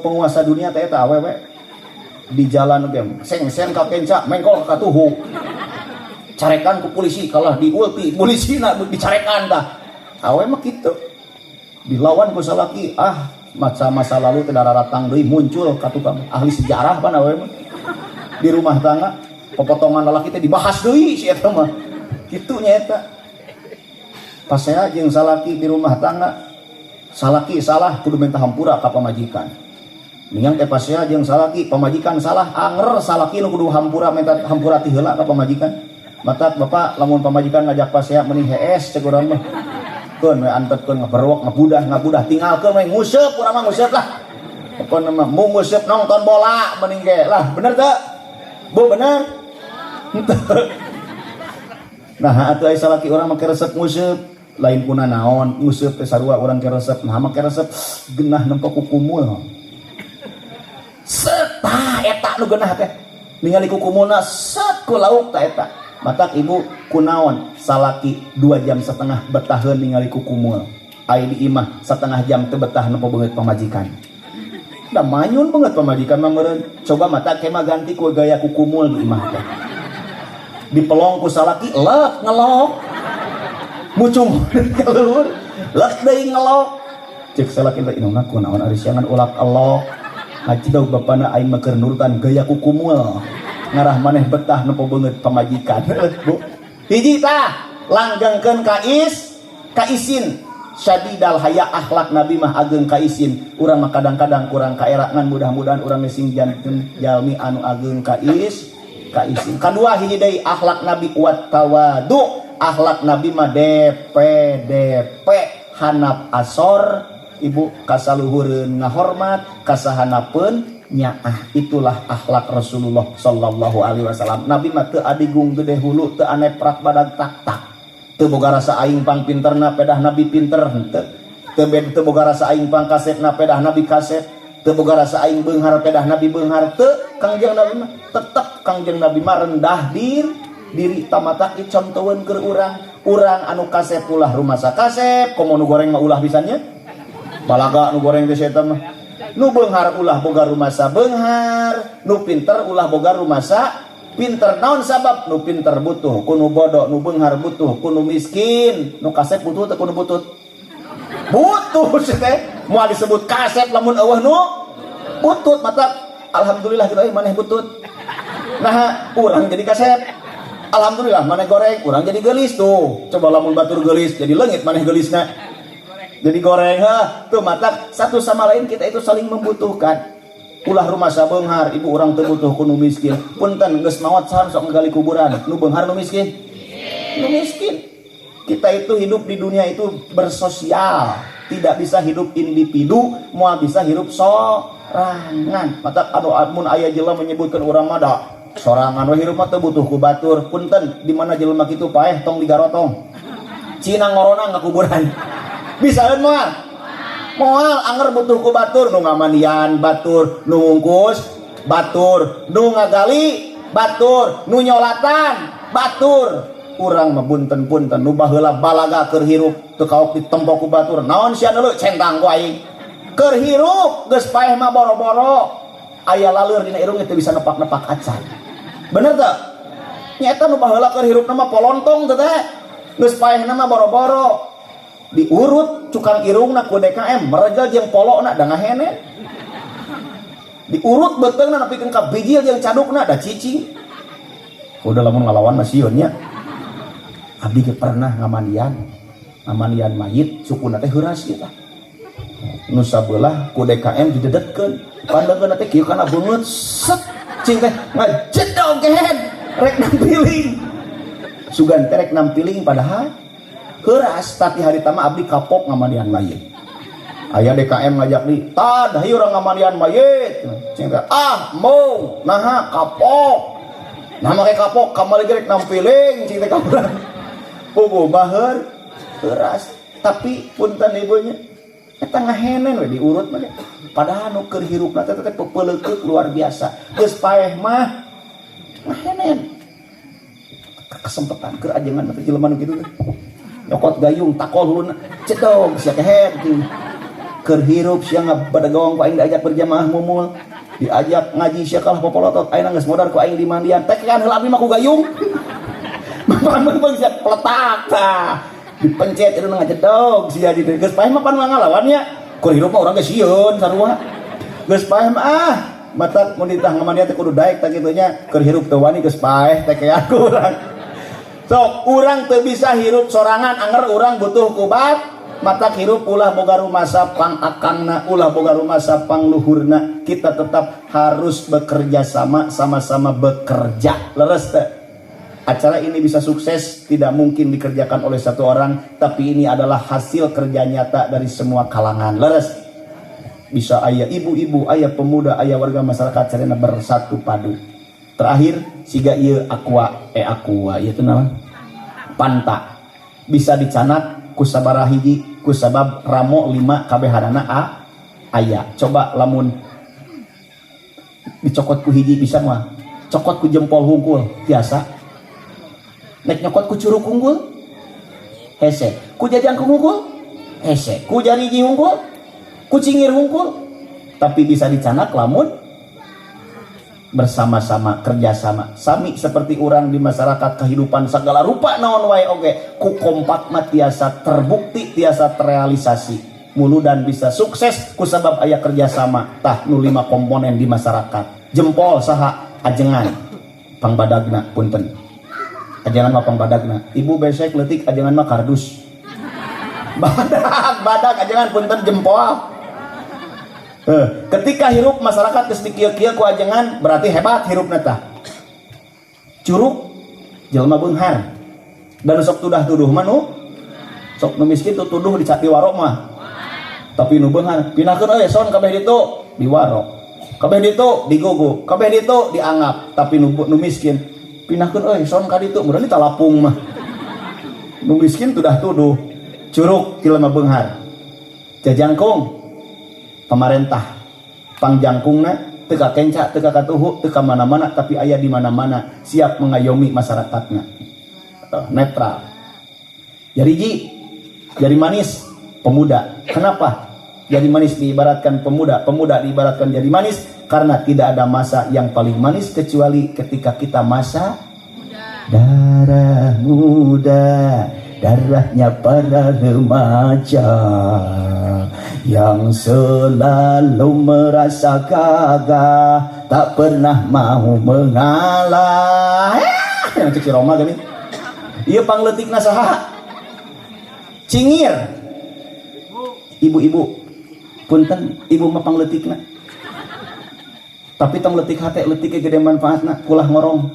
penguasa dunia teh eta awewe. Di jalan ge sengsen ka kenca mengkol ka katuhu. Carekan ku polisi kalah diulti, polisina dicarekan dah. Awe mah kitu. Dilawan ku salaki, ah masa lalu teh daratang deui muncul ka tukang ahli sejarah pan awe mah. Di rumah tangga pepotongan lalaki teh dibahas deui si eta mah. Kitu nya eta. Pasea jeung salaki di rumah tangga, salaki salah kudu minta hampura ka pamajikan. Ningang teh pasea jeung salaki, pamajikan salah anger salaki nu kudu hampura minta hampura ti heula ka pamajikan. Matak bapak lamun pamajikan ngajak pasea mending hees cek urang mah. Keun we antepkeun ngaberwok ngabudah ngabudah tinggalkeun we nguseup urang mah nguseup lah. Pokona mah mu nguseup nonton bola mending ge lah, bener teu? Bu bener? Henteu. Nah atuh aya salaki urang make resep nguseup lain kuna naon nguseup teh sarua urang ke resep nah make resep genah nempo kukumul. Set tah eta nu genah teh. Ningali kukumulna set ku lauk tah eta. Matak ibu kunaon salaki 2,5 jam betaheun ningali kukumul. Ai di imah setengah jam teu betah nempo beungeut pamajikan. Da manyun beungeut pamajikan mah meureun. Coba matak kemah ganti ku gaya kukumul di imah teh. Dipelong ku salaki lek ngelok. Mucung ka luhur lek deui ngelok. Cek salaki teh indungna kunaon ari siangan ulak elok. Ngajedog bapana aing mah keur nurutan gaya kukumul. Ngarah maneh betah nempo beungeut pamajikan. Bu. Hiji tah langgengkeun kais kaisin syadidal haya akhlak Nabi mah ageng kaisin. Urang mah kadang-kadang kurang kaera ngan mudah-mudahan urang sing janten jalmi anu ageng kais kaisin. Kadua hiji deui akhlak Nabi wat tawadu. Akhlak Nabi mah DPDP hanap asor ibu kasaluhureun ngahormat kasahanapeun nyaah. Itulah akhlak Rasulullah sallallahu alaihi wasallam. Nabi mah teu adigung gede hulu, teu aneprak badag tak-tak. Teu boga rasa aing pang pinterna pedah Nabi pinter henteu. Teu teu boga rasa aing pang kasepna pedah Nabi kasep. Teu boga rasa aing beunghar pedah Nabi beunghar teu. Kangjeng Nabi mah tetep Kangjeng Nabi mah rendah diri tamatak dicontoheun keur urang. Urang anu kasep ulah rumasa kasep, komo nu goreng mah ulah pisannya. Balaga nu goreng teh eta mah. Nu beunghar ulah boga rumasa beunghar, nu pinter ulah boga rumasa pinter. Naon sabab? Nu pinter butuh ku nu bodoh, nu beunghar butuh ku nu miskin, nu kasep butuh teh ku nu butut. Butuh sih teh, moal disebut kasep lamun eueuh nu butut. Mata alhamdulillah kita euy maneh butut. Nah, urang jadi kasep. Alhamdulillah maneh goreng, urang jadi geulis tuh. Coba lamun batur geulis jadi leungit maneh geulisna. Jadi goreng, ha, tuh mata satu sama lain kita itu saling membutuhkan. Ulah rumasa beunghar, ibu urang teu butuh ku nu miskin. Punten geus maot saha sok ngegali kuburan, nu beunghar nu miskin. Nu miskin. Kita itu hidup di dunia itu bersosial, tidak bisa hidup individu, moal bisa hidup sorangan. Mata anu mun aya jelema menyebutkeun urang mah da sorangan we hirup mah teu butuh ku batur. Punten di mana jelema kitu paeh tong digarotong. Cina ngorona ngakuburan. Bisaeun moal? Moal anger butuh ku batur, nu ngamandian batur, nu ngungkus batur, nu ngagali batur, nu nyolatan batur. Urang mah punten-punten nu baheula balaga keur hirup teu kaok ditempo ku batur. Naon sia deuleu centang ku aing. Keur hirup geus paeh mah boro-boro. Aya laleur dina irung teu bisa nepak-nepak acan. Bener teu? Nyata nu baheula keur hirupna mah polontong teh teh. Geus paehna mah boro-boro. Diurut cukang irungna ku DKM meregel jeung polokna da ngahene. Diurut beuteungna nepikeun ka bijil jeung cadukna da cicing. Udah lamun ngalawan mah sieun nya. Abdi ge pernah ngamandian. Ngamandian mayit sukuna teh heuras ieu tah. Nu sabelah ku DKM didedetkeun. Pandeungeunna teh kieu kana beungeut set cing teh ngajedog gehed rek nampiling. Sugan teh rek nampiling padahal heuras tapi hari tama abdi kapok ngamandian mayit. Aya DKM ngajak di, tad hayu urang ngamandian mayit. Cing teh ah mau naha kapok. Nah make kapok kamari ge rek nampiling cing teh kaburan. Puguh baher heuras tapi punten ibunya eta ngahenen we diurut mah. Padahal nu keur hirupna teh teh pepeleukeuk luar biasa. Geus paeh mah ngahenen. Kesempatan keur ajengan teh jelema nu kitu teh. Nyokot gayung takol huluna cedog sia kehed keur hirup sia ngabadagong ku aing diajak berjamaah mumul diajak ngaji sia kalah popolotot ayeuna geus modar ku aing di mandian tekean heula abdi mah ku gayung. Bang sia peletak tah dipencet itu ngajedog sia di geus paeh mah pan ngalawan nya keur hirup mah urang ge sieun sarua geus paeh mah ah matak mun ditah ngamandian teh kudu daek tah kitu nya keur hirup teu wani geus paeh tekean ku urang. Sok urang teu bisa hirup sorangan anger urang butuh kubat matak hirup ulah boga rumasa pang akangna ulah boga rumasa pang luhurna. Kita tetap harus bekerja sama, sama-sama bekerja. Leres teh? Acara ini bisa sukses tidak mungkin dikerjakan oleh satu orang, tapi ini adalah hasil kerja nyata dari semua kalangan. Leres. Bisa aya ibu-ibu, aya pemuda, aya warga masyarakat carana bersatu padu. Terakhir, siga ieu aqua, aqua ieu teh naon? Panta. Bisa dicandak ku sabaraha hiji, ku sabab ramo 5 kabehanana a aya. Coba lamun dicokot ku hiji bisa mah. Cokot ku jempol hungkul biasa. Nek nyokot ku curuk hungkul hese. Ku jajangkung hungkul hese. Ku jariji hungkul, ku cingir hungkul. Tapi bisa dicandak lamun bersama-sama kerjasama. Sami seperti orang di masyarakat kehidupan segala rupa naon wae oge ku kompak mah tiasa terbukti, tiasa terrealisasi. Muludan bisa sukses ku sabab aya kerjasama. Tah nu 5 komponen di masyarakat. Jempol saha? Ajengan pangbadagna, punten. Ajengan mah pangbadagna. Ibu besek leutik ajengan mah kardus. Badak, badak ajengan punten jempol. Ketika hirup masyarakat geus dikieu-kieu ku ajengan berarti hebat hirupna tah. Curug jelema beunghar. Dan sok tudah-tuduh mah nu sok nu miskin tuh tuduh dicapi warok mah. Tapi nu beunghar pindahkeun euy son kabeh ditu diwaro. Kabeh ditu digugu, kabeh ditu dianggap, tapi nu miskin pindahkeun euy son ka ditu meureun ditalapung mah. Nu miskin tudah tuduh. Curug jelema beunghar. Jajangkung pemerintah pangjangkungna teu ka kenca, teu ka katuhu, teu ka mana-mana, tapi aya di mana-mana, siap mengayomi masyarakatna. Netral. Jariji, jari manis pemuda. Kenapa? Jari manis diibaratkan pemuda, pemuda diibaratkan jari manis karena tidak ada masa yang paling manis kecuali ketika kita masa muda. Darah muda, darahnya para remaja yang selalu merasa gagah, tak pernah mau mengalah. Yang cek si Roma gini. Ieu pangleutikna saha? Cingir. Ibu-ibu, punten, ibu mah pangleutikna. Tapi tong leutik hate, leutik gede manfaatna, kulah ngorong.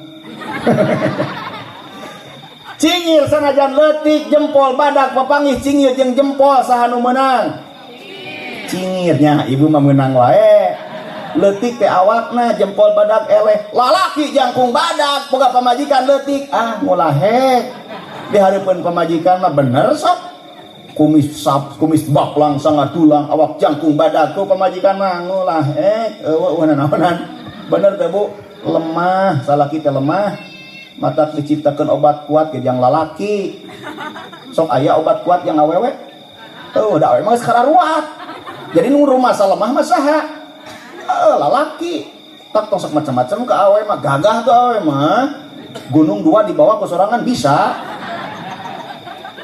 Cingir sanajan leutik jempol badak papanggih cingir jeung jempol saha nu meunang? Cingirnya ibu mah meunang wae. Leutik teh awakna jempol badak eleh. Lalaki jangkung badak boga pamajikan leutik ah ngulahek. Di hareupeun pamajikan mah bener sok. Kumis sap, kumis baklang sangat tulang awak jangkung badak tuh pamajikan mah ngulahek. Eueuh naonan. Bener teh Bu, lemah salaki teh lemah. Mata diciptakan obat kuat ke jang lalaki. Sok aya obat kuat yang awewe. Tuh, da awewe mah geus kararuat. Jadi nu rumah lemah mah saha? Lalaki. Tak tong sok macam-macam ke awewe mah gagah tuh awewe mah. Gunung 2 dibawa ke sorangan bisa.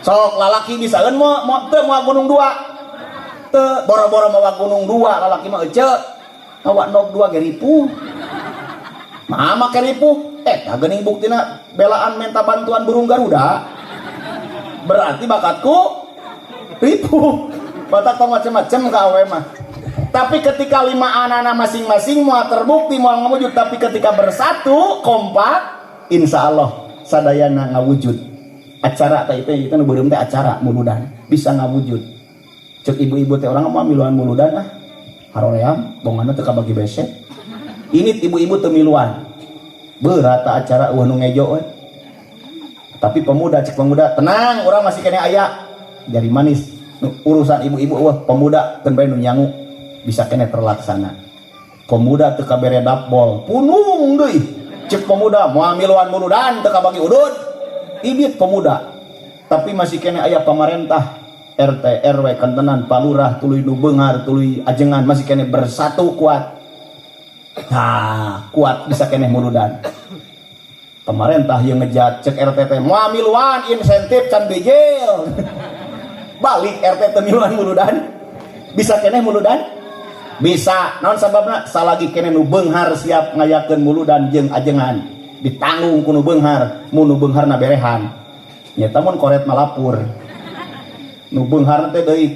Sok lalaki bisaeun moal teu moal gunung 2. Teu boro-boro mawa gunung 2 lalaki mah eceu. Mawa nog 2 ge ripuh. Mah make ripuh. Tah geuning buktina belaan minta bantuan burung Garuda. Berarti bakatku ripuh. Batak tong macem-macem ka awewe mah. Tapi ketika 5 anak-anak masing-masing mau terbukti mau ngawujud, tapi ketika bersatu kompak, insya Allah sadayana ngawujud. Acara teh itu nu beureum teh acara muludan bisa ngawujud. Cek ibu-ibu teh orang mah miluan muludan ah. Haroream bonganna teu kabagi besek. Ini ibu-ibu teu miluan. Berat acara eueuh nu ngejo we. Tapi pemuda cek pemuda tenang urang masih kene aya jari manis. Urusan ibu-ibu eueuh pemuda keun bae nu nyangu bisa kene terlaksana. Pemuda teu kabere dapbol punung deui. Cek pemuda moal miluan muludan teu kabagi udud. Ibit pemuda. Tapi masih kene aya pamarentah RT RW kantenan palurah tuluy nu beunghar tuluy ajengan masih kene bersatu kuat. Nah, kuat bisa keneh muludan. Pemerintah yang ngejat cek RT teh moal miluan insentif can bijil. Balik RT teh miluan muludan. Bisa keneh muludan? Bisa. Naon sababna? Salagi keneh nu beunghar siap ngayakeun muludan jeung ajengan. Ditanggung ku nu beunghar, mun nu beungharna berehan. Nya mun koret malapur. Nu beunghar teh deui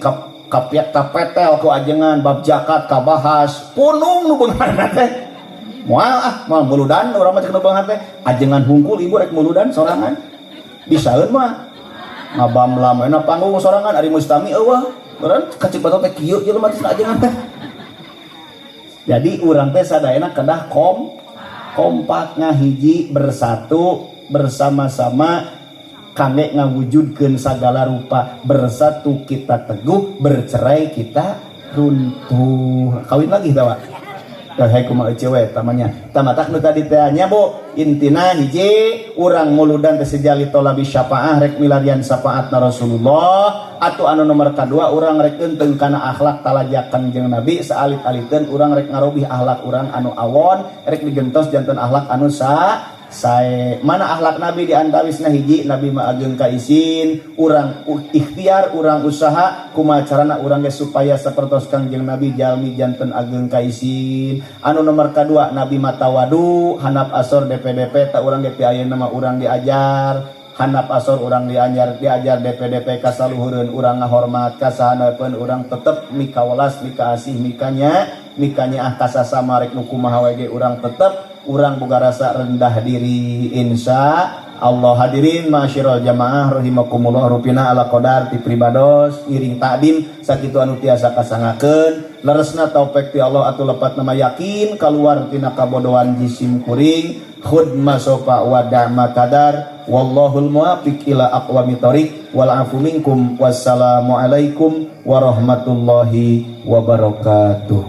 kapiak kapetel ku ajengan bab zakat kabahas, punung nu beungharna teh. Moal ah, moal muludan urang mah, cek nu beunghar teh. Ajengan hungkul ibu rek muludan sorangan. Bisaeun mah. Ngabamlam enak panggung sorangan, ari mustami eueuh. Urang kacik batok teh kieu jelema teh ajengan teh. Jadi urang teh sadayana kedah kompak, ngahiji, bersatu, bersama-sama kangge ngawujudkeun sagala rupa. Bersatu kita teguh, bercerai kita runtuh. Kawin lagi tawa. Hai, kumaha cewek tamanya tamatak nu tadi teh nya, Bu. Intina hiji, urang muludan teh sejali tolabi syafaah, rek milarian syafaatna Rasulullah, atau anu nomor kadua, urang rek eunteung kana akhlak talajakan jeung Nabi. Saalit-aliteun urang rek ngarobih akhlak urang anu awon, rek digentos janten akhlak anu sae. Mana akhlak Nabi? Di antawisna hiji, Nabi mah ageung kaisin. Urang ikhtiar, urang usaha kumaha carana urang ge supaya sapertos Kangjeng Nabi, jalmi janten ageung kaisin. Anu nomor kadua, Nabi mah tawadu, handap asor DPDP. Tak urang ge ti ayeuna mah urang diajar handap asor, urang diajar diajar DPDP kasaluhureun, urang ngahormat kasahandapeun, urang tetep mikawelas, mikaasih, mikanya mikanya ah kasasama. Rek nu kumaha we ge urang tetep urang boga rasa rendah diri, insya Allah. Hadirin ma'asyiral jamaah rahimakumullah, rupina ala qadar ti pribados ngiring takdim sakitu anu tiasa kasangakeun. Leresna taufik ti Allah atuh lepat nama yakin keluar tina kabodohan jisim kuring. Khud ma sofa wa da'ma kadar, wallahul muwafiq ila aqwamit thoriq, wal afu minkum, wassalamualaikum warahmatullahi wabarakatuh.